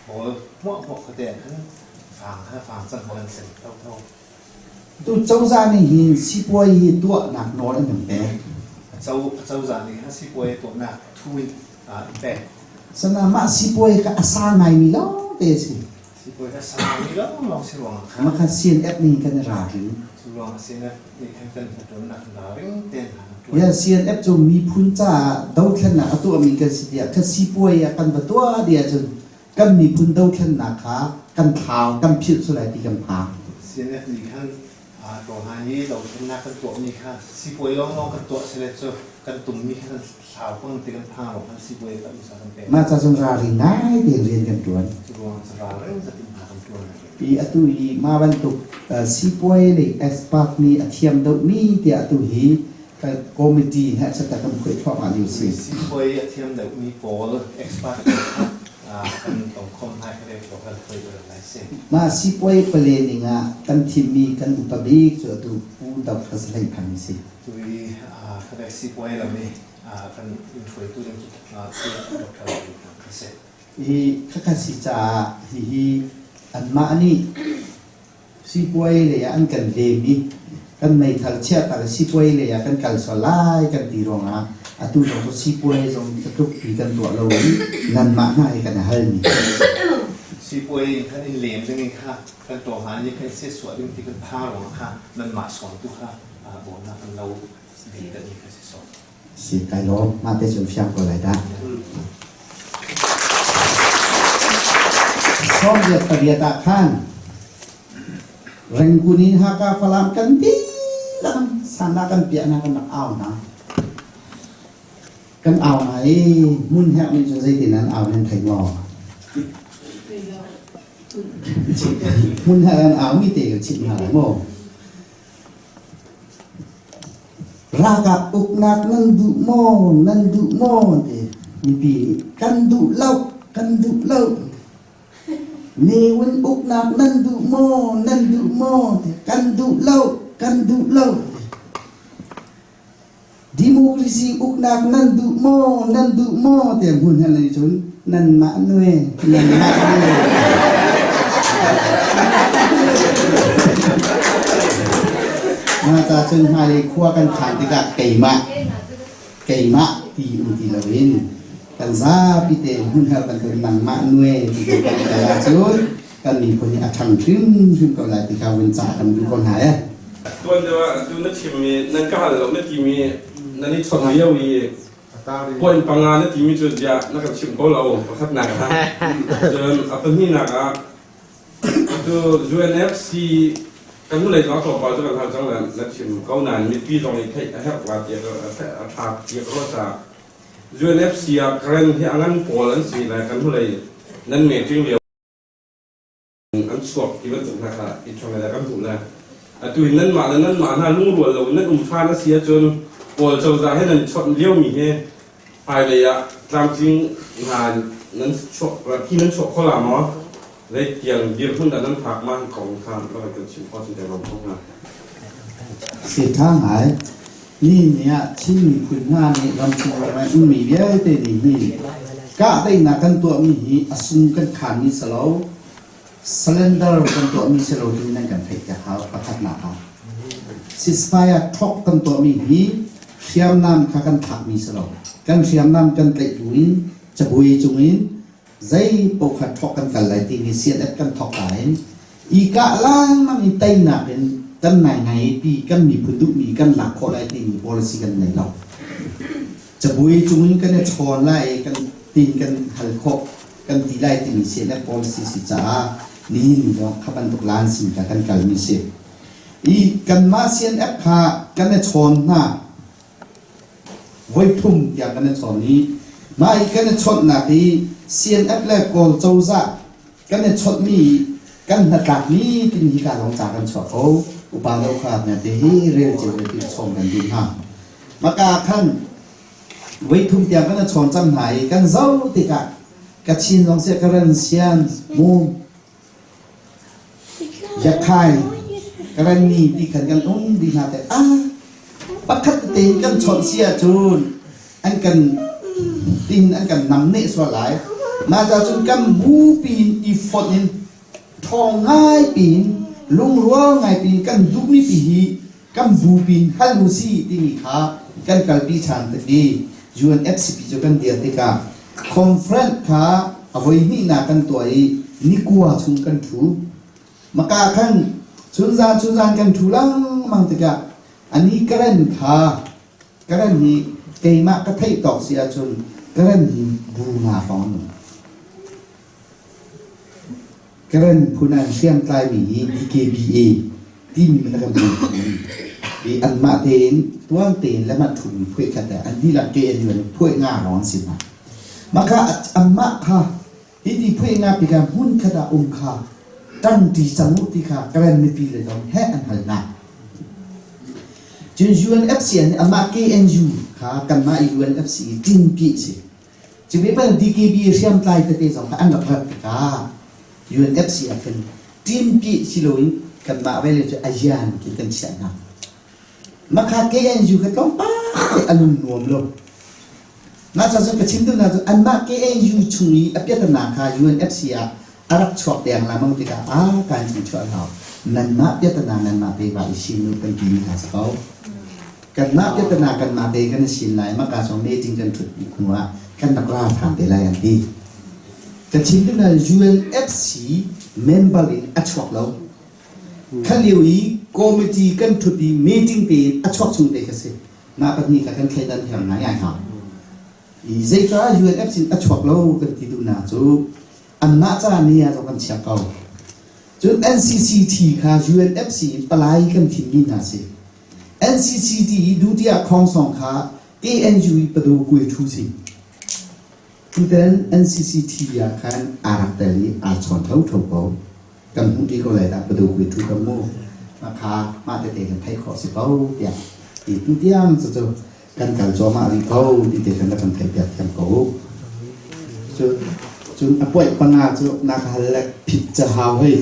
pawl hmuahhmuah khuate ah khan fang, fang cang hna an sem thotho. Tu cozah nih hin sipuai hi tuahnak nawl an in pek. A co-, a cozah nih kha sipuai tuahnak thu in, aa, in pek. Sana mah sipuai kha a sa ngaimi lawngte a si. Sipuai kha sa ngaimi lawng lawng si ruangah kha. Mah kha C N F nih kan i ralring. Cu ruangah C N F nih khan kan hnaṭuannak ralring tein hna an ṭuan. Ya, C N F cu miphun caah dothlennak a tuahmi kan si tiah kha sipuai ah kan va tuah dih ahcun kan miphun dothlennak kha kan thlau, kan philh cu lai ti kan phang. C N F nih khan, aa, tlawhna i dothlennak kan tuahmi kha sipuai lawnglawng kan tuah si le cu kan tummi kha kan thlau pang ti kan phang lo khan sipuai kan usa kan pek. Mah ca cun ralring ngai tein rian kan ṭuan. Cu ruang cu ralring zat in hna kan ṭuan. I atu i mah bantuk, aa, sipuai le expert nih a thiam deuhmi tiah atu hi Ka committee hna chata kan khoih thluahmah lio si. Sipuai a thiam deuhmi pawl, expert pawl kha, aa, kan tongkhawm hna i khuavek pawl kan khoih rih lai si. Mah sipuai pale ning ah kan thimmi kan upa bik cu atu Pu Doctor Zalei Phang si. Tui, aa, khuavek sipuai lam i, aa, kan in hruaitu ding cu, aa, Pu Doctor Zalei Phang kha si. Hi khakha si caah hihi anmah nih sipuai lei ah an kan lem i kan meithal chiah tak sipuai lei ah kan kal sual lai kan ti ruangah atu zong cu sipuai zong catlukpi kan tuah lo i nanmah hna hi kan i halmi. Sipuai in kan in lem ding i kha kan tlawhna nih kan siatsuah ding ti kan phang ruangah kha nanmah sawntu kha, aa, bawmhnak kan lo ding kan i kha si sawn. Si kai lo, mah te cun fiang ko lai dah. Sawm riat pariat ah khan Rangoon in Hakha Falam kan dihlak sannak kan piah hna, kan rak au hna. Kan au hna i hmun herh nih cun zeitin an au nan thei maw? Hmun herh an au mi te kan chimh hna lai maw? Ralkap uknak nan duh maw, nan duh maw? Ti. Mipi nih, kan duh lo, kan duh lo. Newin uknak nan duh maw, nan duh maw? Ti. Kan duh lo, kan duh lo. Ti. Democracy uknak nan duh maw, nan duh maw? Ti. Hmun hal nih cun, Nanmah nue, nanmah nue. Mah ca cun hmailei khua kan khan tikah keimah, keimah ti um ti loin kan zapi te hmun hal bantuk nangmah nue ti kan kal ahcun kan miphun hi a ṭhang hrimhrim ko lai ti kha vun caah kan duh ko hna e. Tuan deuh ah tu na chimmi, nan ka hal lo na timi, nan i chawnh lio i, Point panga na timi cu bia na kan chimh ko lo, pakhatnak ah. Cun a pahnihnak ah, atu U N F C kan hnulei tlawmpal cu kan hal cang le na chim ko nain mipi zong i theih a herh lai tiah a ṭha, a ṭha tiah ka ruat caah U N F C ah karen hi a ngan pawl an si lai kan hnulei nan meeting lio. An chuak ti bantuk hna kha i ṭhang le kan hmuh le. Atu hin nanmah le nanmah hna lungrual lo nan um ṭhan a si ahcun Kawl cozah he nan chawnh liomi he hmailei ah tlamtling hna nan chuak, khi nan chuak kho lai maw? Lei tiang dirhmun dah nan phak maw? Kong kha kan kan chim kho cun kan ram kong hna. Si ṭha ngai. Nihin ni ah Chin miphun hna nih ramchung ram ah ummi vialte nih hi kah daihnak kan tuahmi hi a sung kan khanmi si lo. Surrender kan tuahmi si lo ding nan kan theih piak hau pakhatnak ah ceasefire talk kan tuahmi hi hriamnam kha kan thlakmi si lo. Kan hriamnam kan tlaih tu in cabui cung in zei pawh khat thawk kan kal lai ti hi C N F kan thawk ta in i kah langmang i teinak in kan naingai pi kan miphun duhmi kan lak khawh lai ti hi policy kan nei lo. Cabui cung in kan i chawn lai kan tin kan hal khawh kan ti lai ti hi C N F policy si caah nihin zong kha bantuk lan sin kha kan kalmi si. I kanmah C N F kha kan i chawn hna. Voithum tiang kan i chawn i mah i kan i chawnhnak i C N F le Kawl cozah kan i chawnhmi kan hnatlakmi tin hi ka lawng ca kan chuah ko. Upa lo kha hna te hi rel cio le ti chawm kan duh hna. Maka khan voithum tiang kan i chawn cam hna i kan zoh tikah Kachin zong si Karen, Sian, Mung, Yakhai, Karenni ti khan kan um dih hna te. Ah, pakhat tein kan chawnh si ahcun an kan tin an kan nam neh sual lai. Mah ca cun kan bu pin i fonh in thawng ngai pin lungrual ngai pin kan duhmi pi hi kan bu pin hal u si timi kha kan kalpi ṭhan tuk i U N F C P cu kan dir tikah conference kha a voi hnihnak kan tuah i ni kua chung kan ṭhu. Maka khan chunzan chunzan kan ṭhu lengmang tikah ani Karen kha Karen hi keimah ka theih tawk si ahcun Karen hi bu nga hrawng a nung. Karen phun an hriamtlaimi hi D K B A timi na kan hmuh i anmah tein tuan tein le mah thum phuih khat an dihlak K N U an phuih nga hrawng an si hna. Maka anmah kha hiti phuih nga pi kha hmun khat ah um kha ṭangṭi cang uh ti kha Karen mipi le zong he an hal hna. Cun U N F C an amah K N U kha kanmah i U N F C i ṭimpi si. Cumi pan D K B hriamtlai tete zong kha an rak rat tikah U N F C ah khan ṭimpi si loin kanmah vei le cu a yan khin kan chiah hna. Makha K N U kha tlawmpal a lung nuam lo. Mah ca cun ka chim duhnak cu anmah K N U chung i a piatana kha U N F C ah a rak chuak deng lamang tikah a kan chim chuah hau. Nanmah piatana nanmah te va i sin nu kan timi kha si ko. Kanmah piatana kanmah te kan i sin lai, maka song meeting kan ṭhut hnu ah kan rak ra ṭhan te lai an ti. Ka chim duhnak U N F C member in a chuak lo. Khalio i committee kan ṭhut i meeting tein a chuak chung te kha si. Mah pahnih kha kan thleidan thiam ngai ngai hau. I zeicah U N F C in a chuak lo kan ti duhnak cu anmah ca ni ah zong kan chiah ko. Cun N C C T kha U N F C in palai kan thimmi hna si. N C C T i duhtiah khawngsawng kha K N U i pado kuai ṭhu si. Tutan N C C T ah khan aa rak tel i aa chawn thotho ko. Kan hmuh ti ko lai dah pado kuai ṭhu kan mu. Mah kha mah tete kan theih khawh si ko tiah. Ti tu tiang cu cu kan kal cuahmah rih ko ti te kan kan theih piak thiam ko. Cu, cun a puai panga cu nak hal le phit ca hau hei.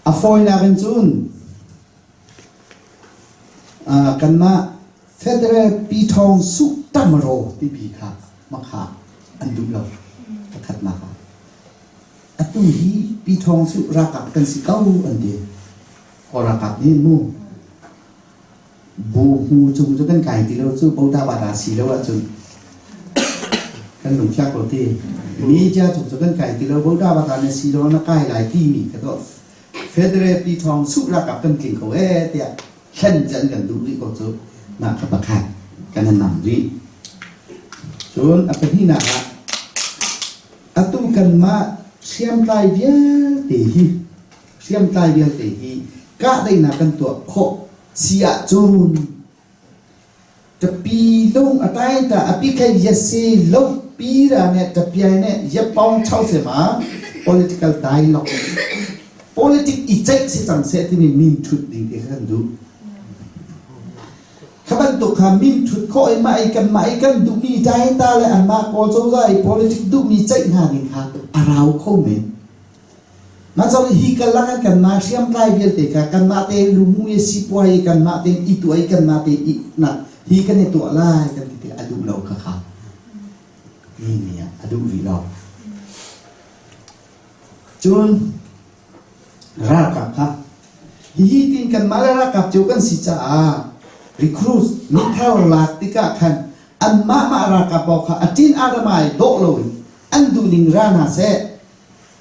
A fawinak in cun, aa, kanmah federal piṭhawng suh ṭamraw tipi kha makha an duh lo. Pakhatnak ah, atu hi piṭhawng suh ralkap kan si ko an ti. Kawl ralkap nih mu. Bu hmu cung cu kan kai ti lo cu, Buddha bata si lo ahcun kan lungfiak ko ti. Media cung cu kan kai ti lo, Buddha bata na si lo, na kai lai timi kha tuah. Federal piṭhawng suh ralkap kan tling ko e tiah hlen can kan duh rih ko cu, mah kha pakhat kan nam rih. Cun a pahnihnak ah, atu kanmah hriamtlai vialte hi, hriamtlai vialte hi kah daihnak kan tuah khawh si ahcun, Tapi lung a tai ta, a pi kha yase lo pi ra ne, tapi ai ne, ya pawng chau se ma, political dialogue. Politic i cek si cang se timi min thut ding ti kan duh. Kha bantuk kha min thut khawh i mah i kan mah i kan duh mi tai ta le an mah kawl cozah i politic duh mi cek hna ding kha a rau kho men. Mah cawk hi kan lakah kanmah hriamtlai vialte kha kanmah tein lumuh i sipuai i kanmah tein i tuah i kanmah tein i nak hi kan i tuah lai kan ti te a duh lo kha kha. Ni ni ah a duh rih lo. Cun ralkap kha hihi tin kanmah le ralkap cio kan si caah recruit mithar lak tikah khan anmah mah ralkap pawl kha a ṭin a damai dawh loin an duh ning ra hna seh.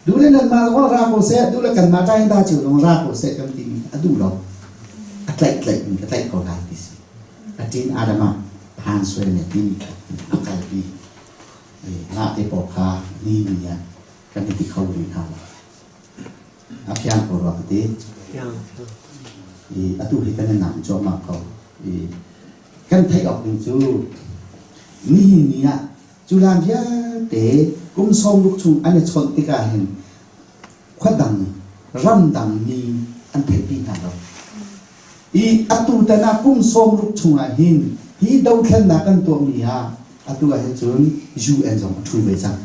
Duh le nanmah zong ra ko seh, duh le kanmah ṭain ta cio zong ra ko seh kan timi a duh lo. A tlaih tlaih mi ka tlaih ko lai ti si. A ṭin a damah phan suai le timi a kalpi. Ngah te pawl kha ni ni ah kan i ti kho rih hna lo. A fiang ko rua ka ti. Fiang. I, atu hi kan i nam cuahmah ko. I, kan theih awk ding cu nihin ni ah cu lam vialte kum sawmruk chung an i chawnh tikah hin khuadang, ramdang mi an theihpi hna lo. I atu tan ah kum sawmruk chungah hin hi dothlennak kan tuahmi ah atu ah hin cun U N zong a ṭhu ve cang.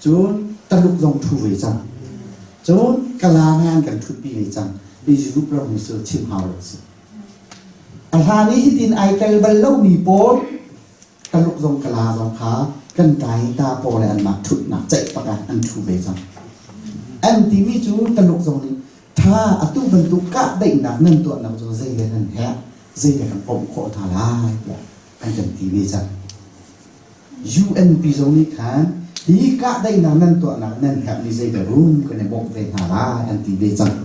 Cun Taluk zong ṭhu ve cang. Cun Kalang ah an kan ṭhutpi ve cang. I Europe ram hi cu chim hau lo si. A hlan i hitin aa tel bal lomi pawl Taluk zong Kala zong kha kan ṭain ta pawl le anmah ṭhutnak ceih bak ah an ṭhu ve cang. An timi cu Taluk zong nih ṭha atu bantuk kah daihnak nan tuahnak cu zei le nan herh, zei le kan pomh khawh hna lai tiah an kan ti ve cang. U N pi zong nih khan hi kah daihnak nan tuahnak nan herhmi zei le rum kan i bawmh ve hna lai an ti ve cang.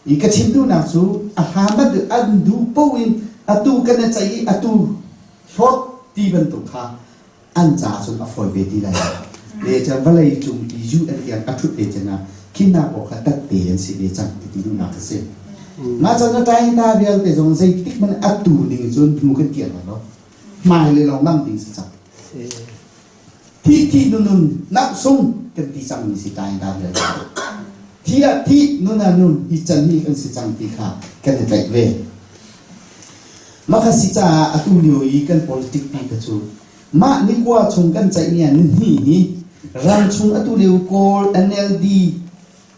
I ka chim duhnak cu a hlan bantuk an duh paoh in atu kan i ceih i atu hlawt ti bantuk kha an caah cun a fawi ve ti lai. Le cun vawlei cung i U N tiang a ṭhut ve cun ah khinnak pawl kha tat te an si ve cang ti duhnak a si. Mah cun a ṭain ta vialte zong zeitik hmanh atu ning cun hnu kan kir lo. Hmai le lawng lam ding si cang. Thih thih nun nun nak sung kan ti cang mi si ṭain ta vialte. Thih ah thih, nun ah nun, hi can hi kan si cang ti kha kan i tlaih ve. Mah kha si caah atu lio i kan politik pi kha cu mah nikua chung kan ceihmi ah nihnih hi ram chung atu lio Kawl, N L D,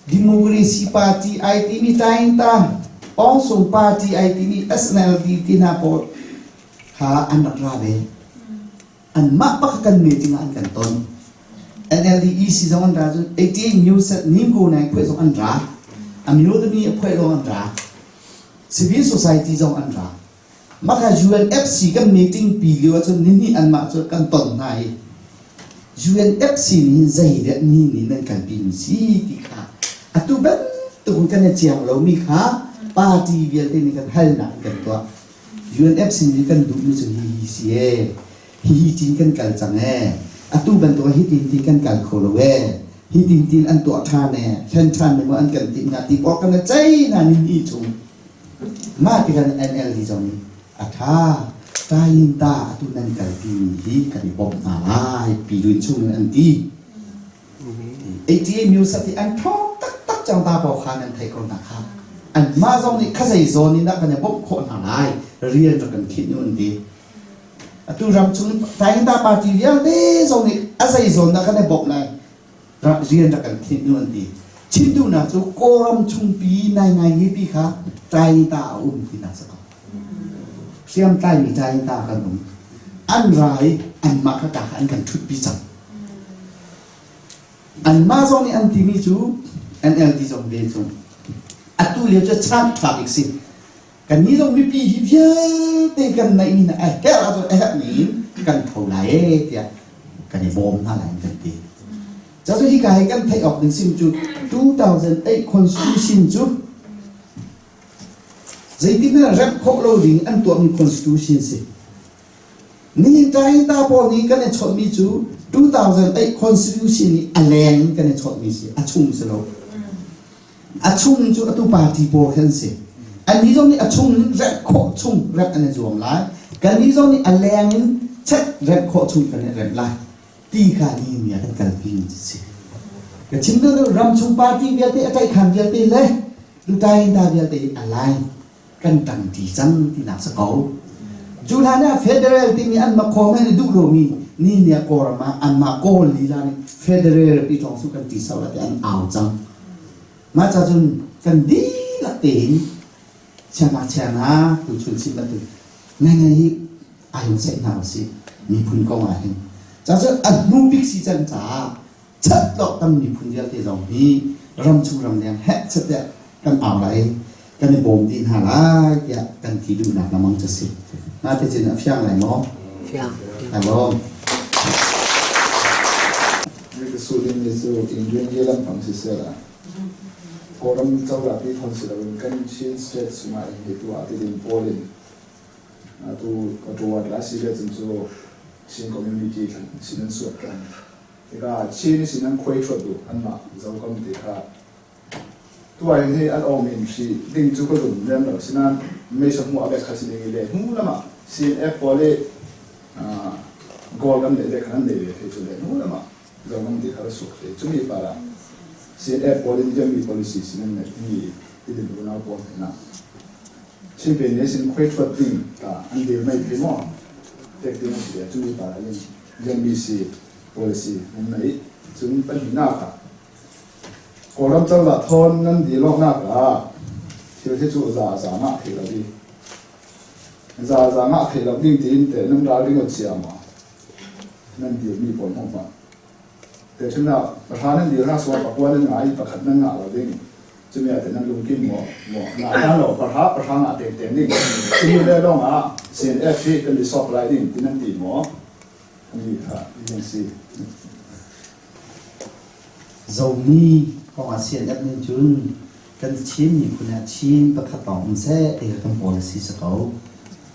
Democracy Party aa timi ṭain ta, Aung San Party aa timi S N L D ti hna pawl kha an rak ra ve. Anmah pakhat kan meeting ah an kan ton. N L D E C zong an ra cun, eighty eight Myo Sat Ningko Nai phuai zong an ra. A Myo Dami a phuai zong an ra. Civil Society zong an ra. Mah kha U N F C kan meeting pi lio ahcun nihnih anmah cu kan ton hna i U N F C nih hin zei riat nih nih nan kan pimi si ti kha atu bantuk kan i ciang lomi kha party vialte nih kan halnak kan tuah. U N F C nih kan duhmi cu hihi si e. Hihi cin kan kal cang e. Atu bantuk ah hitin tin kan kal kho lo e. Hitin tin an tuah ṭhan e. Hlen ṭhan mi maw an kan timh hna ti pawl kan i ceih hna nihnih chung. Mah ti khan N L D zong nih a ṭha, ṭain ta atu nan kalpi mi hi kan i bawmh hna lai, pi lun chung in an ti. Eighty eight Myo Sat hi an thawk taktak cang ta paoh kha nan theih ko hna kha. Anmah zong nih kha zei zawn in dah kan i bawmh khawh hna lai, rian rak kan khinh u an ti. Atu ram chung ṭain ta party vialte zong nih a zei zawn dah kan i bawmh lai. Ra-, rian rak kan khinh u an ti. Chim duhnak cu Kawlram chungpi naingai ngipi kha ṭain ta a um tinak si ko. Hriamtlai mi ṭain ta kan um. An ra i anmah kha ta kha an kan ṭhutpi cang. Anmah zong nih an timi cu N L D zong ve cu atu lio cu chan ṭha bik si. Kannih zong mipi hi vialte kan naih ning a herh ahcun a herh ning kan tho lai e tiah kan i bawm hna lai an kan ti. Cucu hika hi kan theih awk ding si cu two thousand eight constitution cu zeitik hmanh remh khawh lo ding an tuahmi constitution si. Nihin ṭain ta pawl nih kan i chawnhmi cu two thousand eight constitution nih a leng in kan i chawnhmi si, a chung si lo. A chung cu atu party pawl kha an si. Annih zong nih a chung in remh khawh chung remh an i zuam lai. Kannih zong nih a leng in chet remh khawh chung kan i remh lai. Ti kha nihin ni ah kan kalpi mi cu si. Ka chim duh ram chung party vialte, a tlaihkhan vialte le ṭain ta vialte a lai. Kan ṭangṭi cang tinak si ko. Cu hlan ah federal timi anmah khuaruahhar i duh lomi nihin ni ah Kawlram ah anmah Kawl lila nih federal pi thawng cu kan ṭi so lai ti an au cang. Mah ca cun kan dihlak tein chiang ah chiang ah tu chun chim bantuk ngaingai hi aa hung seh hna u sih. Miphun kong ah hin. Cacun a hnu bik si can caah chatlawh kan miphun vialte zong hi ramchung ramleng heh chate kan au lai, kan i bawm dih hna lai tiah kan ti duhnak lamang cu si. Mah te cun a fiang lai maw? Fiang. Fiang. Lai maw? Ni ka suh ding ni cu Indian ye lampang si seh la, Kawlram cola ti thawn si loin kan Chin State sungah in hi tu ah ti ding pawl in, atu ka tuat la si le cun cu Chin community thlan sin an suak kan. Tika Chin sin an khuai thuat duh anmah Zogam te kha tuai hi an awm in hri ding cu ka lung lem lo. Sinan mei sa hmuh a bek kha si ding i le hnu lamah C N F pawl i, ah, goal kan leh le khan an nei ve thei cu le hnu lamah Zogam te kha ra suak te. Cumi parah C N F pawl in Jambi policy sin an nei mi i din unau pawl hna. Chin pen ne sin khuai thuat ding ta an dir mai thei maw? Tek ding an si le cumi parah in Jambi si policy an nei. Cun pahnihnak ah Kawlram cola thawn nan dil awknak ah thil hi cu za za ngah thei lo ding. Za za ngah thei lo ding tiin te nan ralring aw cia maw? Nan dil mi pawl hmanh hmanh. Te chunah pahra nan dil hna sual pakua nan ngah i pakhat nan ngah lo ding. Cumi ah te nan lungkim maw? Maw? Ngah hna lo, pahra, pahra ngah tengteng ding. Cumi le lawngah C N F hi kan i sawk lai ding ti nan ti maw? Zomi kong ah C N F nih cun kan Chin miphun ah Chin pakhat lawng um seh ti kha kan policy si ko.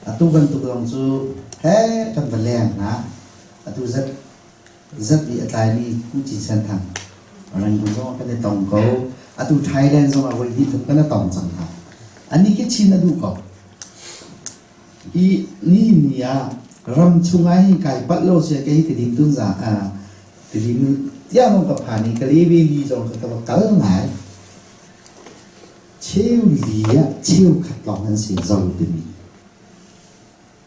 Atu bantuk zong cu he kan va leng hna. Atu zat, zat i a tlaimi Pu Cin Sian Thang Rangoon zong kan i tong ko. Atu Thailand zong a voi dih kan a tong cang hna. Ani khi Chin a duh ko. Hi nihin ni ah ram chungah hin kai palh lo si, kei hi tiding tun za, aa, tiding tiang zong ka phan i ka lei ve li zong ka va kal ngai. Cheu li ah cheu khat lawng an si zo timi.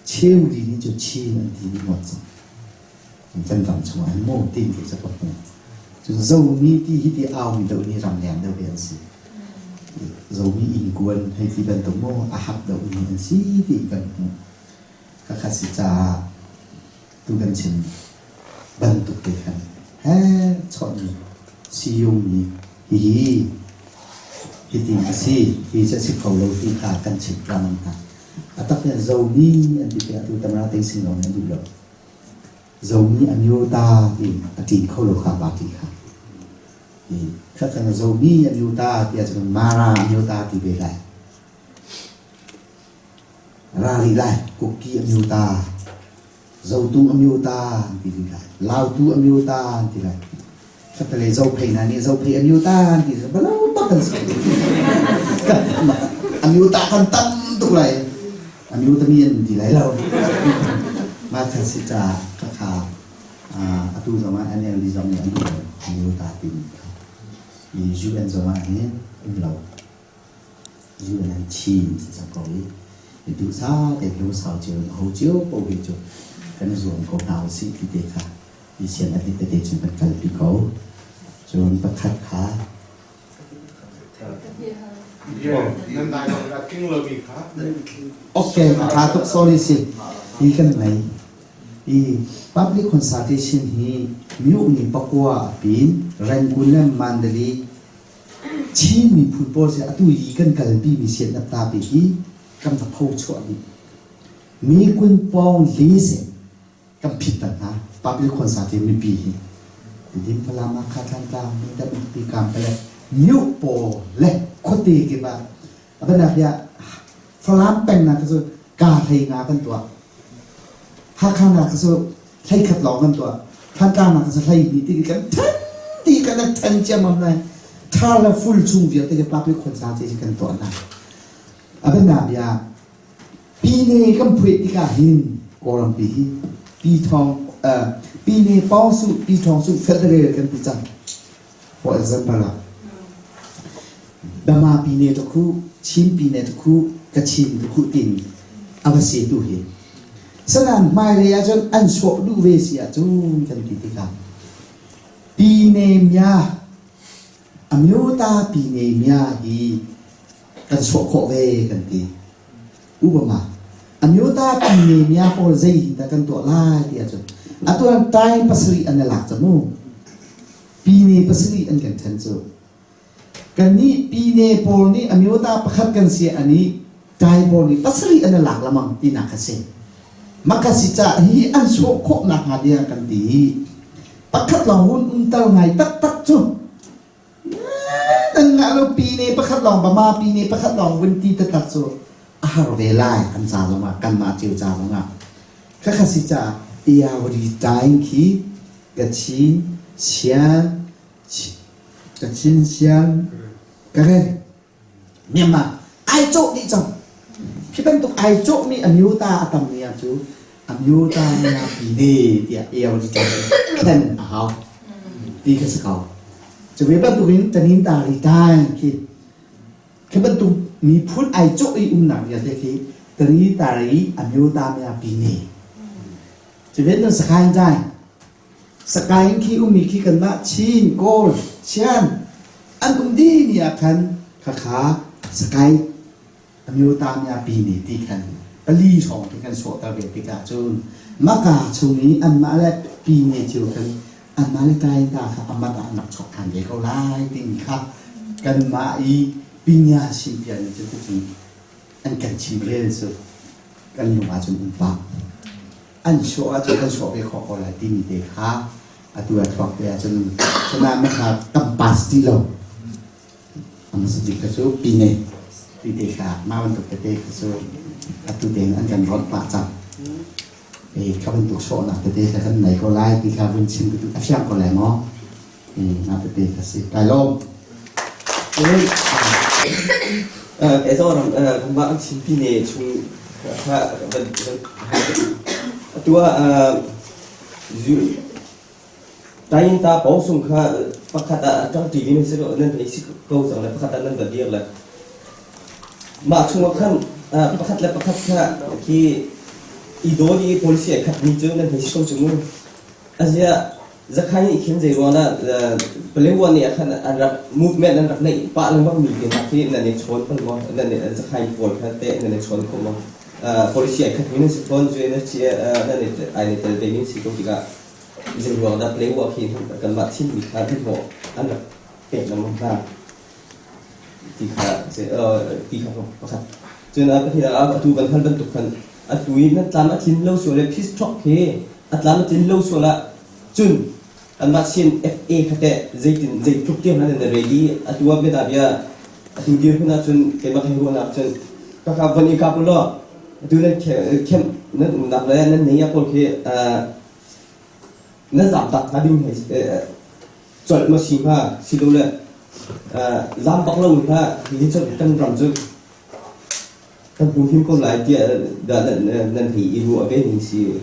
Cheu li nih cu Chin an ti dih ngawt cang. Kan ram chungah hin maw tin ka ka hmu. Cun Zomi ti hiti aumi deuh nih ram lian deuh hi an si. Zomi innkuan hei ti bantuk maw a hak deuh nih an si ti kan hmu. Ka khat si caah tu kan chim bantuk te khan he chawhmi, siyungmi hihi hiti a si, hi cu a si kho lo ti kha kan chim ṭhan hna. A tak hian Zomi an ti te atu tamra tei sin lo nih an duh lo. Zomi a miu ta ti a ṭin kho lo kha party kha. Kha khan Zomi a miu ta ti ahcun Mara a miu ta ti ve lai. Rari lai, Kuki a miu ta, Zotung a miu ta an ti lai, Lautu a miu ta an ti lai. Khatlei Zophei hna nih Zophei a miu ta an ti, balo bak kan si. A miu ta kan tam tuk lai. A miu ta mi an ti lai lo. Mah kha si caah ka kha, ah, atu zongah N L D zong nih an ti lo. A miu ta ti mi kha. I U N zongah hin um lo. U N an Chin si cang ko i, i duhsah te lo sau cio, ho cio paoh hi cu kan zuam ko hna u sih ti te kha i sian a ti te cun kan kalpi ko. Cun pakhat kha. Ok, ṭha tuk, sorry si. Hi kan ngei. I public consultation hi myu ni pakua a pin, Rangoon le Mandalay, Chin miphun pawl si atu i kan kalpi mi siat na ta pi hi kan va pho chuah dih. Mi kun pawng li si kan phit tan hna, public consultation mipi hi. Din Falam, Hakha, Thantlang, Mindat, Pi, Kam, Pale, myu pawl le khuate ke ba, a bana pia, Falam peng na ka cu ka hlei nga kan tuah. Hakha na ka cu hlei khat lawng kan tuah. Thantlang na ka cu hlei hnih ti kan ṭhen ti kan a ṭhen ciam am lai. Ṭha le ful chung vialte ke public consultation kan tuah hna. A bana bia, Pine kan phuih tikah hin Kawlram pi hi, Pi Thawng, eh, Pine pawng su, Pi Thawng su federal kan ti cang. For example, ah, Dama Pine takhu, Chin Pine takhu, Kachin takhu tin a va si tu hi. Sanan hmailei ah cun an sawh duh ve si ahcun kan ti tikah Pine mya, a myo ta Pine mya hi kan sawh khawh ve kan ti. Upama, Amyotha pyine mya pawl zei hi ta kan tuah lai ti ahcun, a tuan tai pasarih an i lak cang u. Pyine pasarih an kan ṭhen cu. Kannih pyine pawl nih amyotha pakhat kan si, anih tai pawl nih pasarih an i lak lamang tinak kha si. Maka si caah hi an sawh khawh nakhnga tiang kan ti i pakhat lawng hun um tal ngai taktak cu. Nan ngah lo, pyine pakhat lawng, pama pyine pakhat lawng vun ti taktak cu a har ve lai, an ca zongah, kanmah cio ca zongah. Kha kha si caah Irrawaddy Time khi Kachin, Shan, Chi-, Kachin, Shan, Karen, Myanmar, ai cawh dih cang. Khi bantuk ai cawhmi amyotha a tammi ah cu amyotha mya pyine tiah Irrawaddy Time khen a hau ti kha si ko. Cu ve bantukin Tanintharyi Time khi, khi bantuk miphun ai cawh i umnak vialte khi Tanintharyi amyotha mya pyine. Cu ve nan Sakhain Time, Sakhain khi ummi khi kanmah Chin, Kawl, Shan an um dihmi ah khan khakha Sakhain amyotha mya pyine ti khan pali hrawng ti khan sawhter ve tikah cun, maka chung i anmah le pyine cio khan anmah le tai ta kha a mat ah an rak chawk ṭhan ve ko lai timi kha kanmah i pyine sim pian cu, an kan chim rel cu kan lung ah cun an pah. An sawh ahcun kan sawh ve khawh ko lai timi te kha atu a thuak te ahcun, cun ah maka kan pass ti lo. A hmasa bik kha cu pyine ti te kha mah bantuk tete kha cu atu tein an kan rawt pah cang. Eh, kha bantuk sawhnak tete kha kan nei ko lai ti kha vun chim ka duh, a fiang ko lai maw? Eh, mah tete kha si. Kai lawm. Eh, eh, zaw ram, eh, ram mah an chim pyine chung kha, kha, kha, atu ah, eh, zu-, Tainta pawl sung kha pakhat ah a ṭangṭi ding si ko, nan hei si ko cang le, pakhat ah nan va dir le. Mah chung ah khan, ah, pakhat le pakhat kha khi i daw dih i policy a khat mi cu nan hei si ko cu mu. A zia Zakhain nih khin zei ruang ah, ah, Paletwa nih a khan an rak movement an rak neih pah lengmang mi te hna khi nan i chawn pal maw? Nan i, Zakhain pawl kha te nan i chawn ko maw? Ah, policy a khat mi nan si fawn cu nan si, ah, nan i, ai nan tel ve mi nan si ko tikah, Zeiruang dah Paletwa khi kanmah Chin mi kha biahlawh an rak pek lengmang hna ti kha, eh, ti kha pakhat. Cun a pahnih ah atu kan hal bantuk khan atu i nan tlam a tlin lo sual le peace talk hi a tlam a tlin lo sual ah cun kanmah Chin F A kha te zeitin zei tluk tiang hna nan ready, atu ah biada bia atu dir hmun ah cun keimah ka ruahnak cun ka kha von i kap u law, atu nan khe-, khem nan umnak le nan nei a pawl khi, ah, na zam tak hnga ding hei, eh, colh maw si hnga, si lo le, eh, zam bak lo hnga, hi colh kan ram cu kan hmu him ko lai tiah, eh, dah nan, nan, nan hei i ruah ve ning si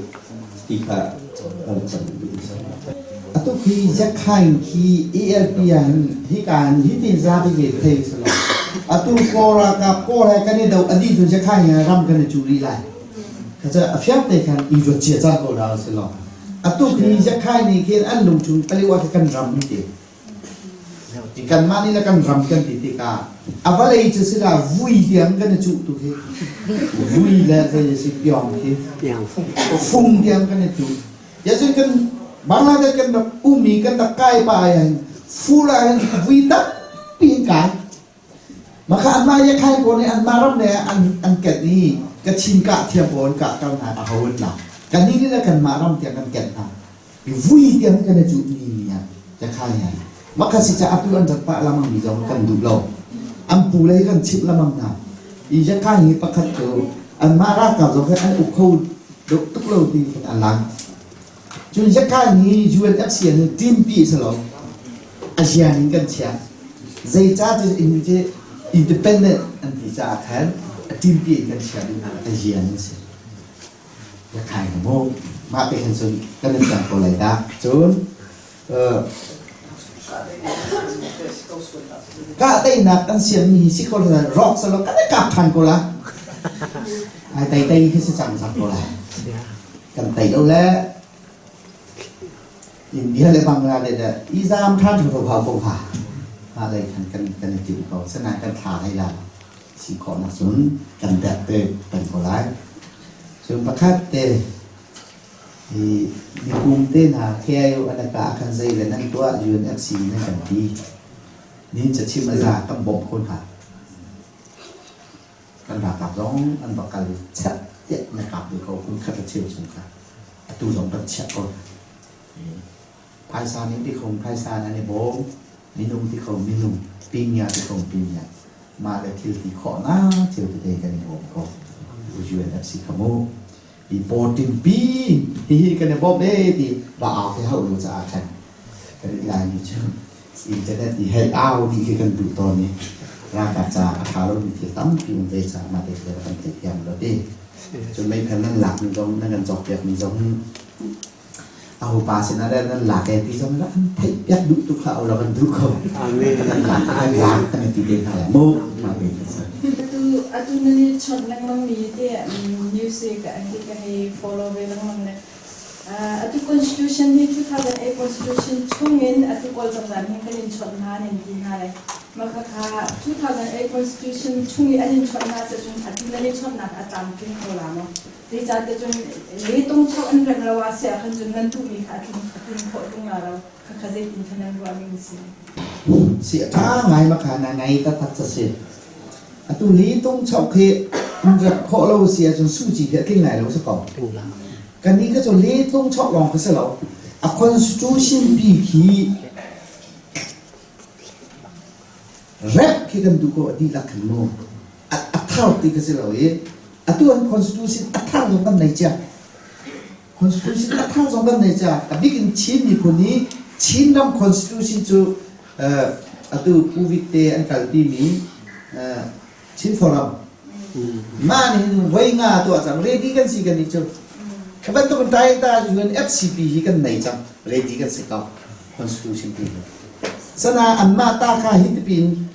ti kha, eh, atu khi Zakhain khi A L P ah hin, hi kan hi tin za ti ve thei si lo. Atu Kawl ah ka Kawl he kan i do, a dih cun Zakhain he ram kan i cu rih lai. Kha cu a fiang te khan i ruat cia cang ko dah si lo. Atu khi Zakhain nih khin an lungchung Paletwa khi kan ram hi ti. Kanmah nih le kan ram kan ti tikah a vawlei cu si dah vui tiang kan i cuh tuk hi. Vui le zei si piawng khi. Fung tiang kan i cuh. Ya cun kan Bangladesh kan rak ummi kan rak kai pah ah hin, fur ah hin vui tampi an kai. Mah kha anmah Yakhain pawl nih anmah ram le an, an ken i Kachin kah thiam pawl an kah kal hna, a ho an tla. Kannih nih le kanmah ram tiang kan ken hna. Vui tiang kan i cuhmi mi ah Yakhain hi. Mah kha si caah atu an rat pah lamang mi zong kan duh lo. An pu le kan chimh lamang hna. I Yakhain hi pakhat cu anmah ralkap zong kha an uk kho deuh tuk lo ti khin an lang. Cun Yakhain hi U N F C an timpi a si lo. A zian in kan chiah. Zeicah cu in cu independent an ti caah khan a timpi in kan chiah ding a zian in si. Yakhain hi mu. Mah te khan cun kan i fiang ko lai dah. Cun, eh, kah teinak kan siam mi hi si ko lai, rawk si lo, kan i kap ṭhan ko lai. Ai tei tei khi si cang cang ko lai. Kan tei lo le. India le Bangladesh ah i zam ṭhan ṭhutho hau ko ha. Mah lei khan kan, kan i timh ko. Sinain kan thla hei la si khawhnak cun kan dek te peng ko lai. Cun pakhat te, i, nikum te hna K I O an ka a khan zei le nan tuah, U N F C nan kan ti. Nin cachim a za kan bawmh kho hna. Kan ralkap zong an va kal chiah tiah na kap dih ko, kum khat a cheu chung kha. Atu zong kan chiah ko. Phaisa nih ti khong phaisa nan i bawm, minung ti khong minung, pinya ti khong pinya. Mah le thil ti khawhnak cheu tete kan i bawm ko. U N F C kha mu. I paw timpi, hihi kan i bawm e ti, va au te hauh lo caah khan. Kan i lai mi cu. Internet i hei au dih khi kan duh tawn i. Ralkap caah a ṭha lomi thil tampi um ve caah mah te thil kan theih thiam lo ti. Cun meikhan nan lak mi zong, nan kan cawkpiak mi zong. A upa sinah le nan lak e ti zong an theih piak duh tuk kha lo kan duh ko. Amen. Nan lak, nan lak kan ti te hna lai mu. Mah te kan sa. Atu, atu nan i chawnh lengmang mi te, mm, news e ka, ka hei follow ve lengmang le. Ah, atu constitution hi two thousand eight constitution chungin atu Kawl cangzan hi kan in chawnh hna nin ti hna le. Mah kha kha two thousand eight constitution chung i an in chawnh hna cun atu nan i chawnh nak a tlamtling ko la maw? Zeicahtiah cun leitungchok an remh lo ah si ah khan cun nan duhmi kha a tlung, a tlung khawh tung la lo. Kha kha zeitin kha nan ruah ning si? Si a ṭha ngai mah kha na ngai taktak ca si. Atu leitungchok khi an remh khawh lo si ah cun suci khi a tling lai lo si ko. Kan nih kha cu leitungchok lawng kha si lo. A constitution pi khi remh khi kan duh ko a dihlak khan mu. A, a thar ti kha si lo i, atu an constitution a thar zong kan nei cia. Constitution a thar zong kan nei cia. A bikin Chin miphun i Chin ram constitution cu, eh, atu Covid te an kalpi mi, eh, Chin Forum. Mah nih hin voi nga tuah cang, ready kan si kan nih cu. Kha bantuk in tai ta U N F C P hi kan nei cang, ready kan si ko, constitution pi hi. Sana anmah ta kha hi tipin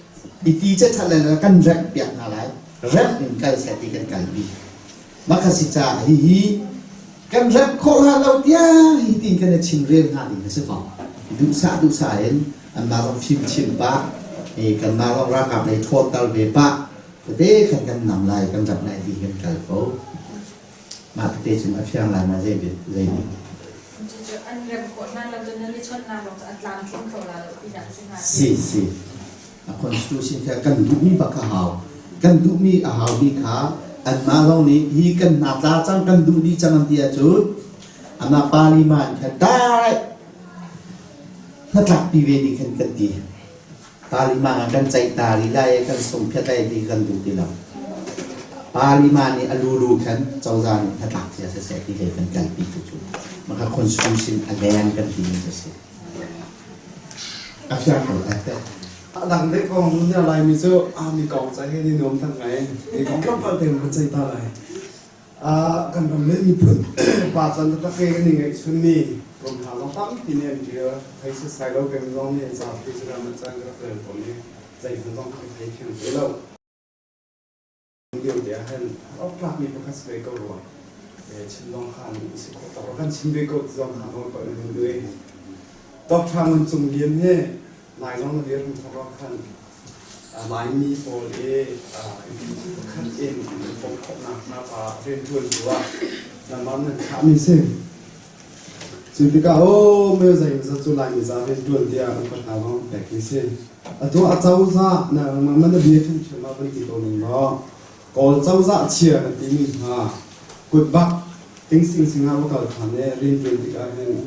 i ti chet ṭhat le kan remh piak hna lai, remh in kal seh ti kan kalpi. Mah kha si caah hihi kan remh khawh hlah lo tiah hitin kan i chim rel hna ding a si ko. Duhsah, duhsah in anmah zong fimchim pah, eh, kanmah zong ralkap lei ṭhawnter ve pah. Tete khan kan nam lai, kan rak nai ti kan kal ko. Mah tete cun a fiang lai, mah zei bik, zei bik. Cucu an rem khawh hna lo, cun nan i chawnh hna lo, a tlamtling kho la lo, ti nak si hna. Si, si. A constitution kha kan duhmi bak a hau. Kan duhmi a hau mi kha, anmah zong nih, hi kan hna tla cang, kan duh dih cang an ti ahcun, anmah parliament kha direct hnatlakpi ve dih khan kan ti. Parliament ah kan ceih ta rih lai, kan sungphiat lai ti kan duh ti lo. Parliament nih a lulu khan cozah nih hnatlak cia siseh ti le kan kalpi tu cu. Mah kha constitution a leng kan ti mi a si. A fiang ko a te. A dang deuh kong hmuh hna lai mi cu, a mi kong ceih hi ni nuam tak ngai. Mi kong tlawmpal te kan ceih ta lai. Ah, kan ram le miphun pa can taktak ke kan i ngaihchunmi ram hna zong tampi nih an dir. Thei sisai lo peng zong nih an zapi cu ram an cang rak rel ko nih zeihmanh zong kan thei fiang te lo. Lio te ah hin a tlakmi pakhat si ve ko rua. Eh, chim zong khan si khawh tak kan chim ve ko ti zong khan hong pah in duh. Doctor Ngun Cung Lian he Lai zong na dir hram thawk ah khan, ah, Laimi pawl i, ah, pakhat in an pawm khawhnak hna kha rianṭuan tu ah nanmah nan khahmi si. Cu tikah, aw, mah zei maw cu Laimi ca rianṭuan tiah upat hna zong pek mi si. Atu a cozah, na, na, na bia ṭhum ṭhiam ah van ti ko ning law. Kawl cozah chia kan timi hna, kutbak, ting sing sing ah va kal khan e, rianṭuan tikah hin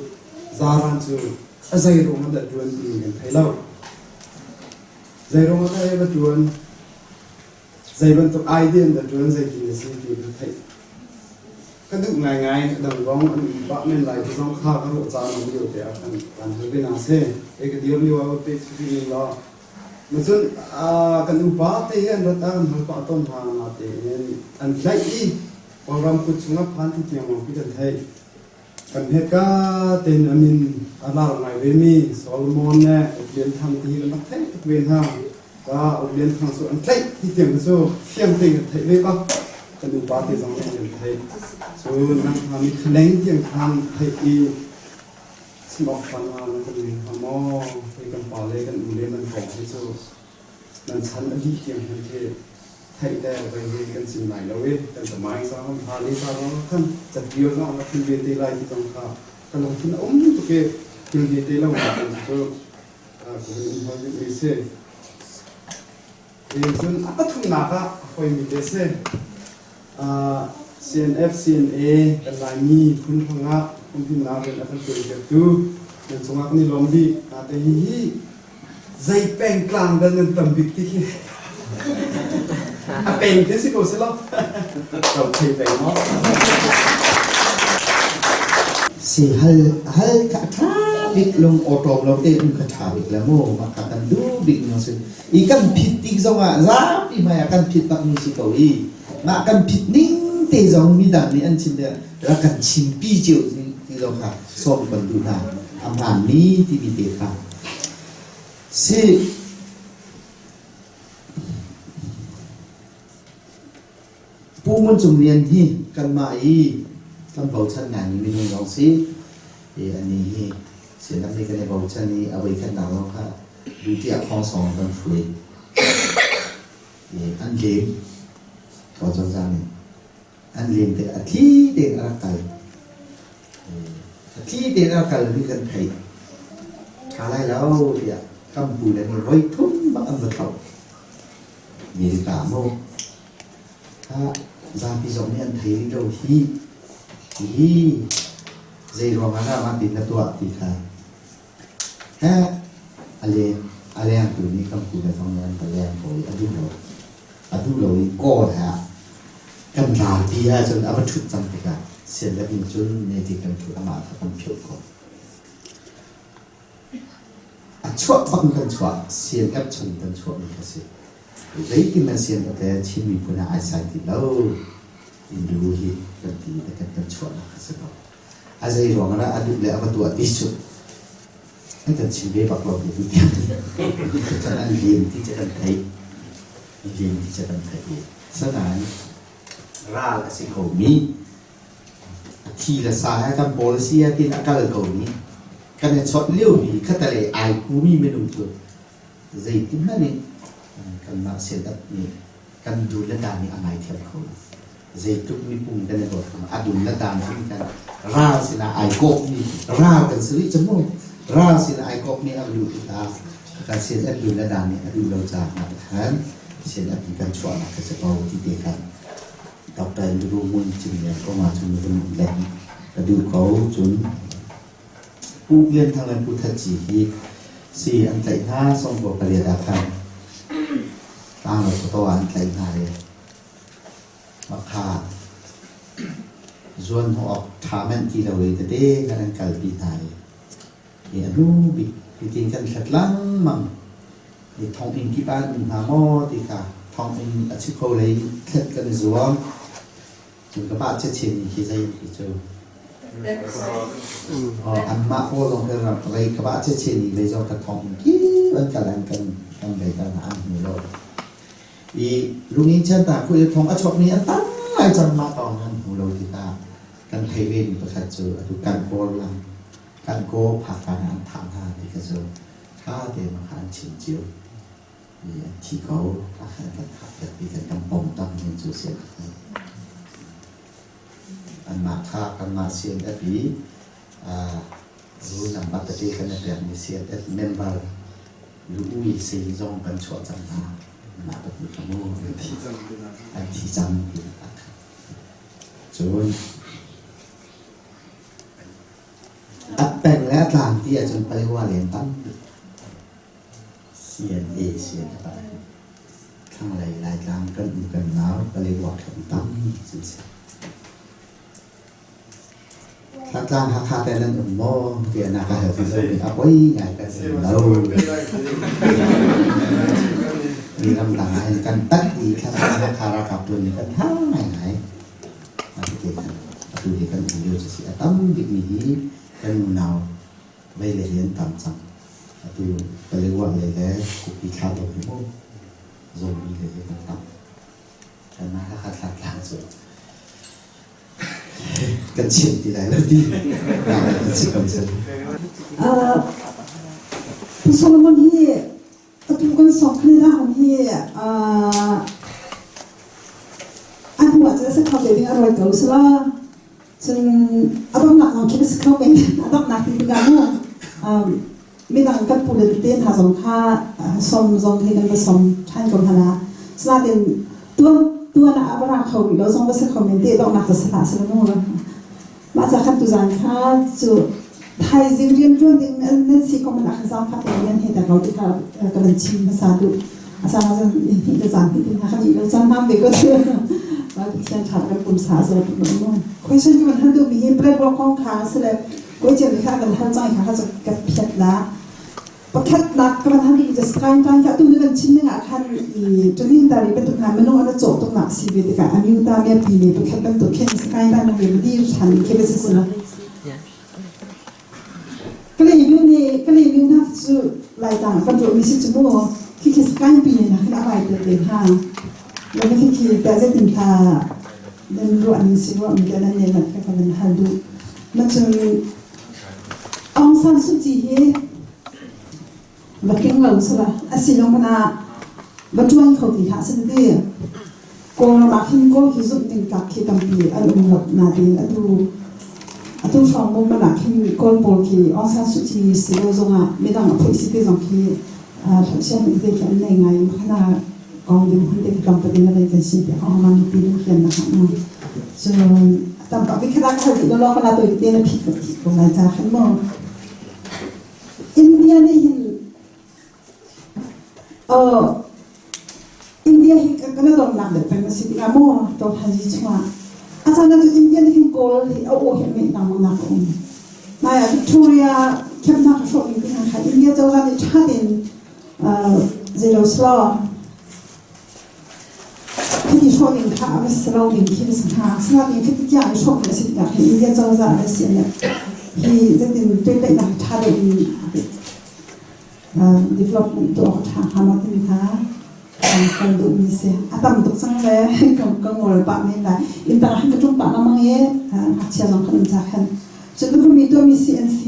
zaran cu a zei ruangah dah ṭuan timi kan thei lo. Zei ruangah dah a va ṭuan, zei bantuk idea in dah ṭuan, zei ti na si ti ka theih. Ka duh ngaingai, a dang zong an pah men lai ti zong kha ka ruah caah a lio te ah kan, kan hal ve hna seh. Ei ka dir lio ah va pek chih ning law. Macun, aa, kan upa te hi an rat ah kan hal pah tawn hna, natein an tlaih i, Kawlram kut chungah phan ti tiang lawng khi kan theih. Kan hmeka tein a min a lar ngai vemi Solomon le Uk Lian Thang ti hi kan rak theih tuk ve hna. Ka Uk Lian Thang cu an tlaih ti tiang cu fiang tein kan theih ve pah. Kan upa te zong le kan theih. Cu nang hna mi khaleng tiang khan theih i, chim awk hlan ah nan kan leng hna maw? Hei kan pa le kan u le nan kong hi cu nan chan a dih tiang hmanh khi Theih te, vai hi kan sim lai lo i, kan tamai sa hon ha ni sa hon kan chat dio sa hon kan ve te lai ti tong kha. Kan hong thin um tu ke, kan ve te lo kan chu, ah, ko hin hoi ni se. Ei chun a pathumna kha a hoi mi te se. Ah, C N F, C N A, kan Laimi phun hmanga, phun hmanga ven a kan tuai tu. Nan chunga kan i lawm di, ah, te hi hi. Zei peng tlang dan nan tam bik ti hi. A peng te si ko si lo. Tau thei peng mo. Si hal, hal ka tha bik long auto lo te um ka tha bik la mo, ma ka kan du bik no si. I kan phit tik zong a, za pi mai a kan phit bak ni si ko i. Ma kan phit ning te zong mi dan ni an chin de, ra kan chin pi chiu ni ti zong kha, som kan du na. A man ni ti mi te kha. Si Pu Mun Cung Lian hi kanmah i kan bochan ngai ni minung zong si. I ani hi. Sialam ni kan i bochan i a voi khat na zong kha. Duty a khong song kan fui. I an lim. Ko zong zang ni. An lim te a thi te a rak kal. A thi te na kal mi kan thei. Tha lai lo tia. Kam pu le ni voi thum bak an va thau. Ni ka mo. Ha, za pi zong ni an thei lo hi. Hi. Zei ruang ana ma ti na tua ti kha. Ha, a le, a le ang tu ni kam pu le thong ni an ka le ang ko a du lo. A duh lo in kawl ha. Kan ral pi ha chun a va thut cang tikah Sianlep nih cun meeting kan thut amah kha kan phiuh ko. A chuah bang kan chuah, Sianlep chung kan chuah mi kha si. Zeitin a Sianlep te Chin miphun ah aa sai ti lo. Indu hi kan ti, kan, kan chuahnak kha si lo. A zei ruang ah a duh le a va tuah ti cu. An kan chim ve bak lo ti tu tiang. Kan an lian ti cu kan theih. An lian ti cu kan theih. Sangai ral a si ko mi. A thi le sa he kan pawl a si a tin a kal ko mi. Kan i chawt lio mi khat le ai ku mi minung cu. Zeitik hmanh nih, eh, kanmah Sianlep nih kan dun le dan nih a ngaithiam kho lo. Zeitluk mipum kan i dawt kho lo. A dun le dan hi kan ral sinah aa kawk mi, ral kan si rih cang maw? Ral sinah aa kawk mi a duh tikah kan Sianlep dun le dan nih a duh lo caah mah khan Sianlep nih kan chuahnak ka si ko ti te khan Doctor Andrew Mun Cing Lian kong ah cun kan leng ka duh ko cun. Pu Lian Thang le Pu That Ci hi si an tlaih hna, sawmkua pariat ah khan tang lo khuataw ah an tlaih hna i makha zuan hnawh awk ṭha manh ti lo i tete kan an kalpi hna i, i a hnu bik pitin kan hlat lengmang i thonginn kip ah an um hna maw ti kha thonginn a chikho lei thlet kan i zuam. Cun ka pah cechin ni khi zei ti cu. Aw, anmah pawl zong kan ram rei ka pah cechin ni lei zong ka thong in khi an kal an kan, kan lei kan an hmu lo. I lungin chan ta khu i thong a chuak mi an tam lai cang mah tawng an hmu lo ti ta. Kan thei ve mi pakhat cu atu kan kawl lang, kan kaw phak kan an thah hna ti ka cu. Ṭha te mah kha an chim cio. I an thi ko, a khan kan thah piak i kan kan pom tam ning cu sian a khan. Anmah kha kanmah sian a pi, aa, ru nambat a pi kan a piak ni sian a member lu ui si zong kan chuah cang hna. Anmah a pi ka mu. An thi cang pi na. An thi cang pi na. Cun a peng le a tlang ti a cun paliwa len tam. Sian e, sian a pah hi. Thlanglei Laitlang kan u kan nau, ka lei uak kan tam, sin si. Thlatlang Hakha te nan um maw? Tiah na ka hal ti lo, a poi ngai kan si lo. Ni ram tang ah hin kan tat i Thlatlang Hakha ralkap tu nih kan hal ngai ngai. Atu te kan, atu te kan um lio cu si a tam bik mi hi kan unau. Vei le rian tam cang. Atu Paliwah le le Kuki thla lo hi mu. Zomi le rian tam. Kan na Hakha thla tlang cu. Kan chim ti lai lo ti. Kan si kam cang. Ah, Pu Solomon hi Atu kan sawm khan dah hi, ah, Mah cu a si kho ve ding a roi ko sila. Cun a donghnak zong khi a si kho ve, a donghnak ti tikah mu. Um, midang kan pu le tete hna zong kha, uh, sawm zong khi kan va sawm ṭhan ko hna la. Sinain tuan, tuan ah a va ra kho rih lo zong va si kho men ti a donghnak cu si hlah sila mu. Mah ca khan tuzan kha cu thaizing rianṭuan ding nan, nan si ko hmanh ah khan zaangfah tein nan he ter lo ti kha, eh, ka van chim hmasa duh. A cang ah cun ni hnih le caan hnih ding kha kan i lo caan hna ve ko cu. Mah Pathian ṭha kan pumsa zo tuk lo mu. Question ka van hal duhmi hi Black Rock kong kha a si le koi ciang kha kan hal cang i kha, kha cu ka phiat la. Pakhatnak ka van hal ding cu Skyline kha tu ni van chim ning ah khan i training tari bantuk hna minung an cawh tuknak si ve tikah a miuta miapi nih pakhat bantuk khin Skyline nih ve dir ṭhan khi va si si lo. Ka lei miu nih, ka lei miu hna cu Lai tang kan ruahmi si cu mu khi khi Skyline pi nih hna khan a vai te te hna. Lo khi khi ta zetin hna nan ruah ning si ruahmi te nan nei man kha ka van hal duh. Macun Aung San Suu Kyi hi va tling lo sala, a si lo hmanh ah va ṭuan kho ti hlah si ti. Kawlram ah khin Kawl khi zumh ding tlak khi tampi an um lo nain atu, atu hrawng movement ah khin Kawl pawl khi Aung San Suu Kyi si lo zongah midang a phoih si te zong khi, aa, hlauhchian te khi an nei ngai. Hmanh ah kong ding hun te khi tlawmpal in a vei kan si ti kho hmanh pi ding khi an na hmanh. Cun a tampi bik khat ah ka hal ti lo lo ka la toi te na phit ko ti ko lai ca khan maw. India nih hin, oh, India hi kan, kan donghnak deuh peng a si tikah maw, Doctor Haji chungah. A caan ah cun India nih hin Kawl hi a aw hi a meh lengmangnak a um. Naya Victoria khemnak a hrawh ning tikah khan India cozah nih ṭha tein, ah, zei lo si law. Khiti hrawh ning kha a va si lo ding khi va si hna. Sinain khiti tiang i hrawh ning a si tikah khan India cozah a va si a, hi zetin tuailaihnak ṭha deuh in, ah, development tu awk ṭha hnga maw timi kha kan kal duhmi si. A tam tuk cang le kan, kan ngol pah men lai. Inn tang ah hin ka ṭum pah lengmang i, ah, ngakchia zong kan um ca khan. Cun tukhumi tuahmi C N C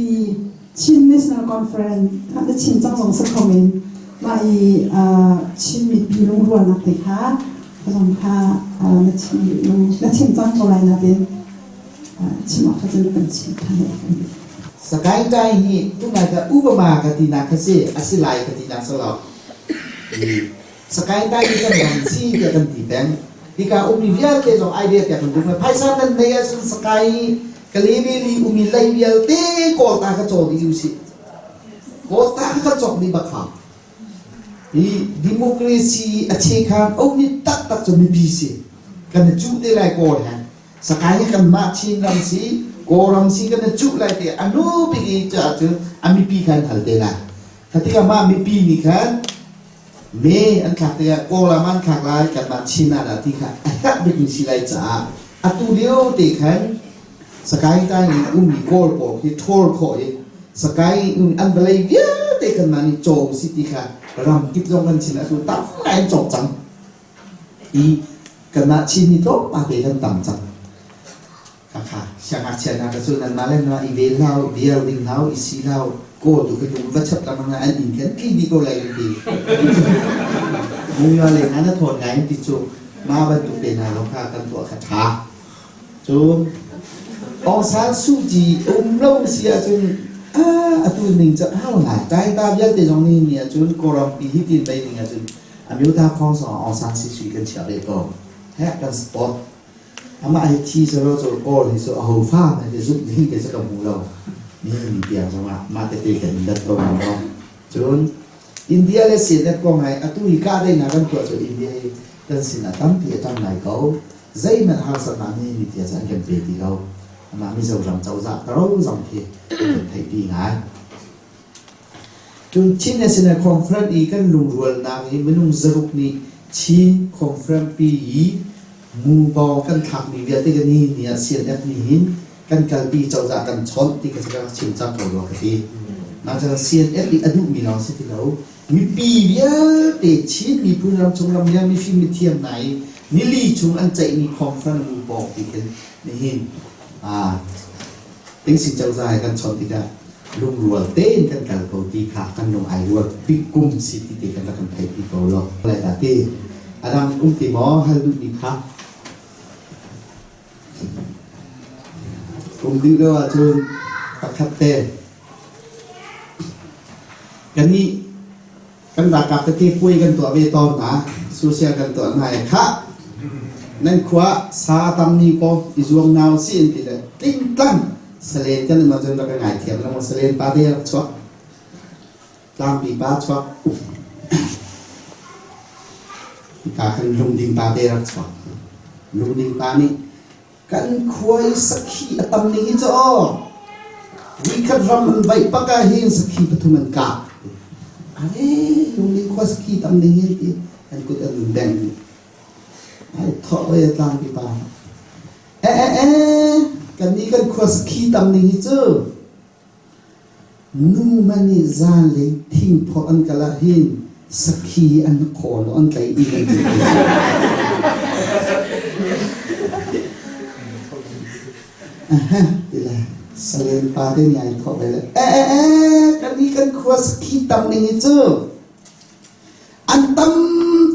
Chin National Conference kha na chim cang zong si kho men. Mah i, ah, Chin mipi lungrualnak te kha, kha zong kha, ah, na chim, na chim cang ko lai nain, ah, chim awk kha cun kan chim ṭhan lai kan. Sagaing Taing hi tunai ka Obama ka tinak kha si, a si lai ka tinak si lo. Sagaing Taing hi kan ram si tiah kan ti peng. Hika ummi vialte zong idea tiah kan duh. Phaisa nan nei ahcun Sagaing, Kalay Valley ummi lei vialte Kawl ta kha caw dih u sih. Kawl ta kha kan cawk dih bak kha. Hi democracy a chekhan ummi taktak cu mipi si. Kan cuh te lai Kawl he. Sagaing hi kanmah Chin ram si, Kawl ram si kan cuh lai te a nu bik i caah cun a mipi khan hal te lai. Khatikah mah mipi nih khan me an thlak tikah Kawlram an thlak lai, kanmah Chin ah dah ti kha a herh bikmi si lai caah atu lio te khan Sagaing Taing in ummi Kawl pawl khi ṭhawl khawh i Sagaing in an vawlei vialte kanmah nih caw si ti kha ram kip zong kan Chin ah cu tam ngai an cawk cang. I kanmah Chin hi tlawmpal te kan tam cang. Kha kha, siangngakchia hna ka cu nanmah le nanmah i ve hlau, bia ding hlau, i si hlau, Kawl tu ka lung va chap lam hna an in kan tli dih ko lai kan ti. Mungya le hna na thawn ngai an ti cu, mah bantuk te hna lo kha kan tuah kha ṭha. Cun Aung San Suu Kyi um lo si ahcun, ah, atu ning cu a hau ngai. Ṭaita vialte zong nih ni ahcun Kawlram pi hi tin bei ning ahcun a miuta khawng zong Aung San Suu Kyi kan chiah ve ko. He kan support. Amah hi thi selaw cu Kawl hi cu ahofa hna hi zumh ding hi cu ka hmu lo. Nihin ni tiang zongah mah tete kan in dat ko hna lo. Cun India le C N F kong hai atu hi kah daihnak kan tuah cu India hi kan sin a tampi a ṭang lai ko. Zeihmanh harsatnak nihin ni tiang cu an kan pe ti lo. Amah Mizoram cozah ka ro zong khi kan theihpi ngai. Cun Chin National Conference i kan lungrualnak i minung zaruk nih Chin Conference pi i mubawng kan thlakmi vialte kan nihin ni ah C N F nih hin kan kalpi cozah kan chawnh ti ka cakap chim cang ko rua ka ti. Nang cakap C N F i a duhmi lawng si ti lo. Mipi vialte Chin miphun ramchung ramleng mifim mithiam hna i nili chung an ceihmi conference mubawng ti kan nihin, ah, Tengsin cozah kan chawnh tikah lungrual tein kan kal ko ti kha kan lung aa ruat bik kum si ti te kan rak kan theih ti ko lo. Lai ta ti a dang um ti maw hal duhmi kha. Kum dih lo a cun pakhat te. Kan nih kan ralkap te puai kan tuah ve tawn hna, social kan tuah hna e kha. Nan khua sa tam ni ko i zuam nau si an ti le tlingtlang salen kan ma cun rak ka ngai thiam lo, salen pa te rak chuak. Tlangpi pa chuak. Ka khan lungding pa te rak chuak. Lungding pa nih kan khua i sakhi a tam ning hi cu aw. Voikhat ram an vaih bak ah hin sakhi pathum an kah. Are, lungding khua sakhi tam ning hi ti kan kut an beng. Ai thawh ve tlangpi pa. Eh, eh, eh, kan ni kan khua sakhi tam ning hi cu. Nu man nih zanlei thing phorh an kal ah hin sakhi an khaw lo an tlaih i kan ti. Aha, ti le salen pa te nih ai thawh ve le. Eh, eh, eh, kan ni kan khua sakhi tam ning hi cu. An tam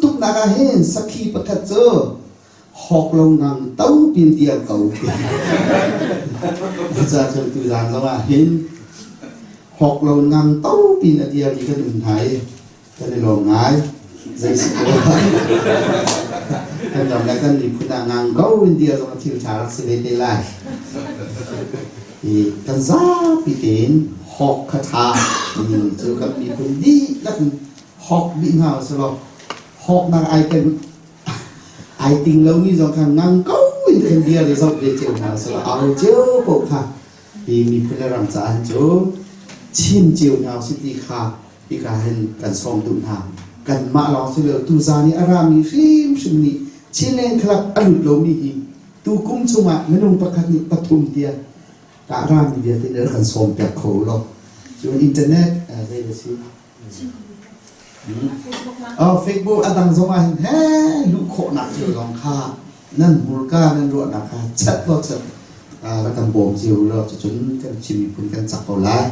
tuknak ah hin sakhi pakhat cu hawk lo ngang to pin dial ko. Cucaah cun tuzan zong ah hin hawk lo ngang to pin a dial i kan um hna i kan i lawm ngai. Zei si ko kan ram le kan miphun ah ngang ko in dial zong a thil ṭha rak si ve te lai. I kan zapi tein hawk kha ṭha, cu kan miphun dihlak in hawk dih hna u si law, hawknak ai kan, ai ting lomi zong kha ngang ko in kan bia le zoh ve cio hna u si law, au cio paoh kha hi miphun le ram caah hin cu chim cio hna u si ti kha hika hin kan sawm duh hna. Kanmah lawng si lo, tuzan i a rami hrimhrim nih Chinland khalak a lut lomi hi tu kum chungah minung pakhat nih pathum tiang ka rami vialte nih kan sawm piak kho lo. Cun internet, ah, zei a si? Hmm. Oh, Facebook a dang zong ah hin he luh khawhnak cio zong kha nan hmurka nan ruahnak kha chat lo chat, ah, rak kan bawm cio lo. Cucun kan Chin miphun kan cak ko lai.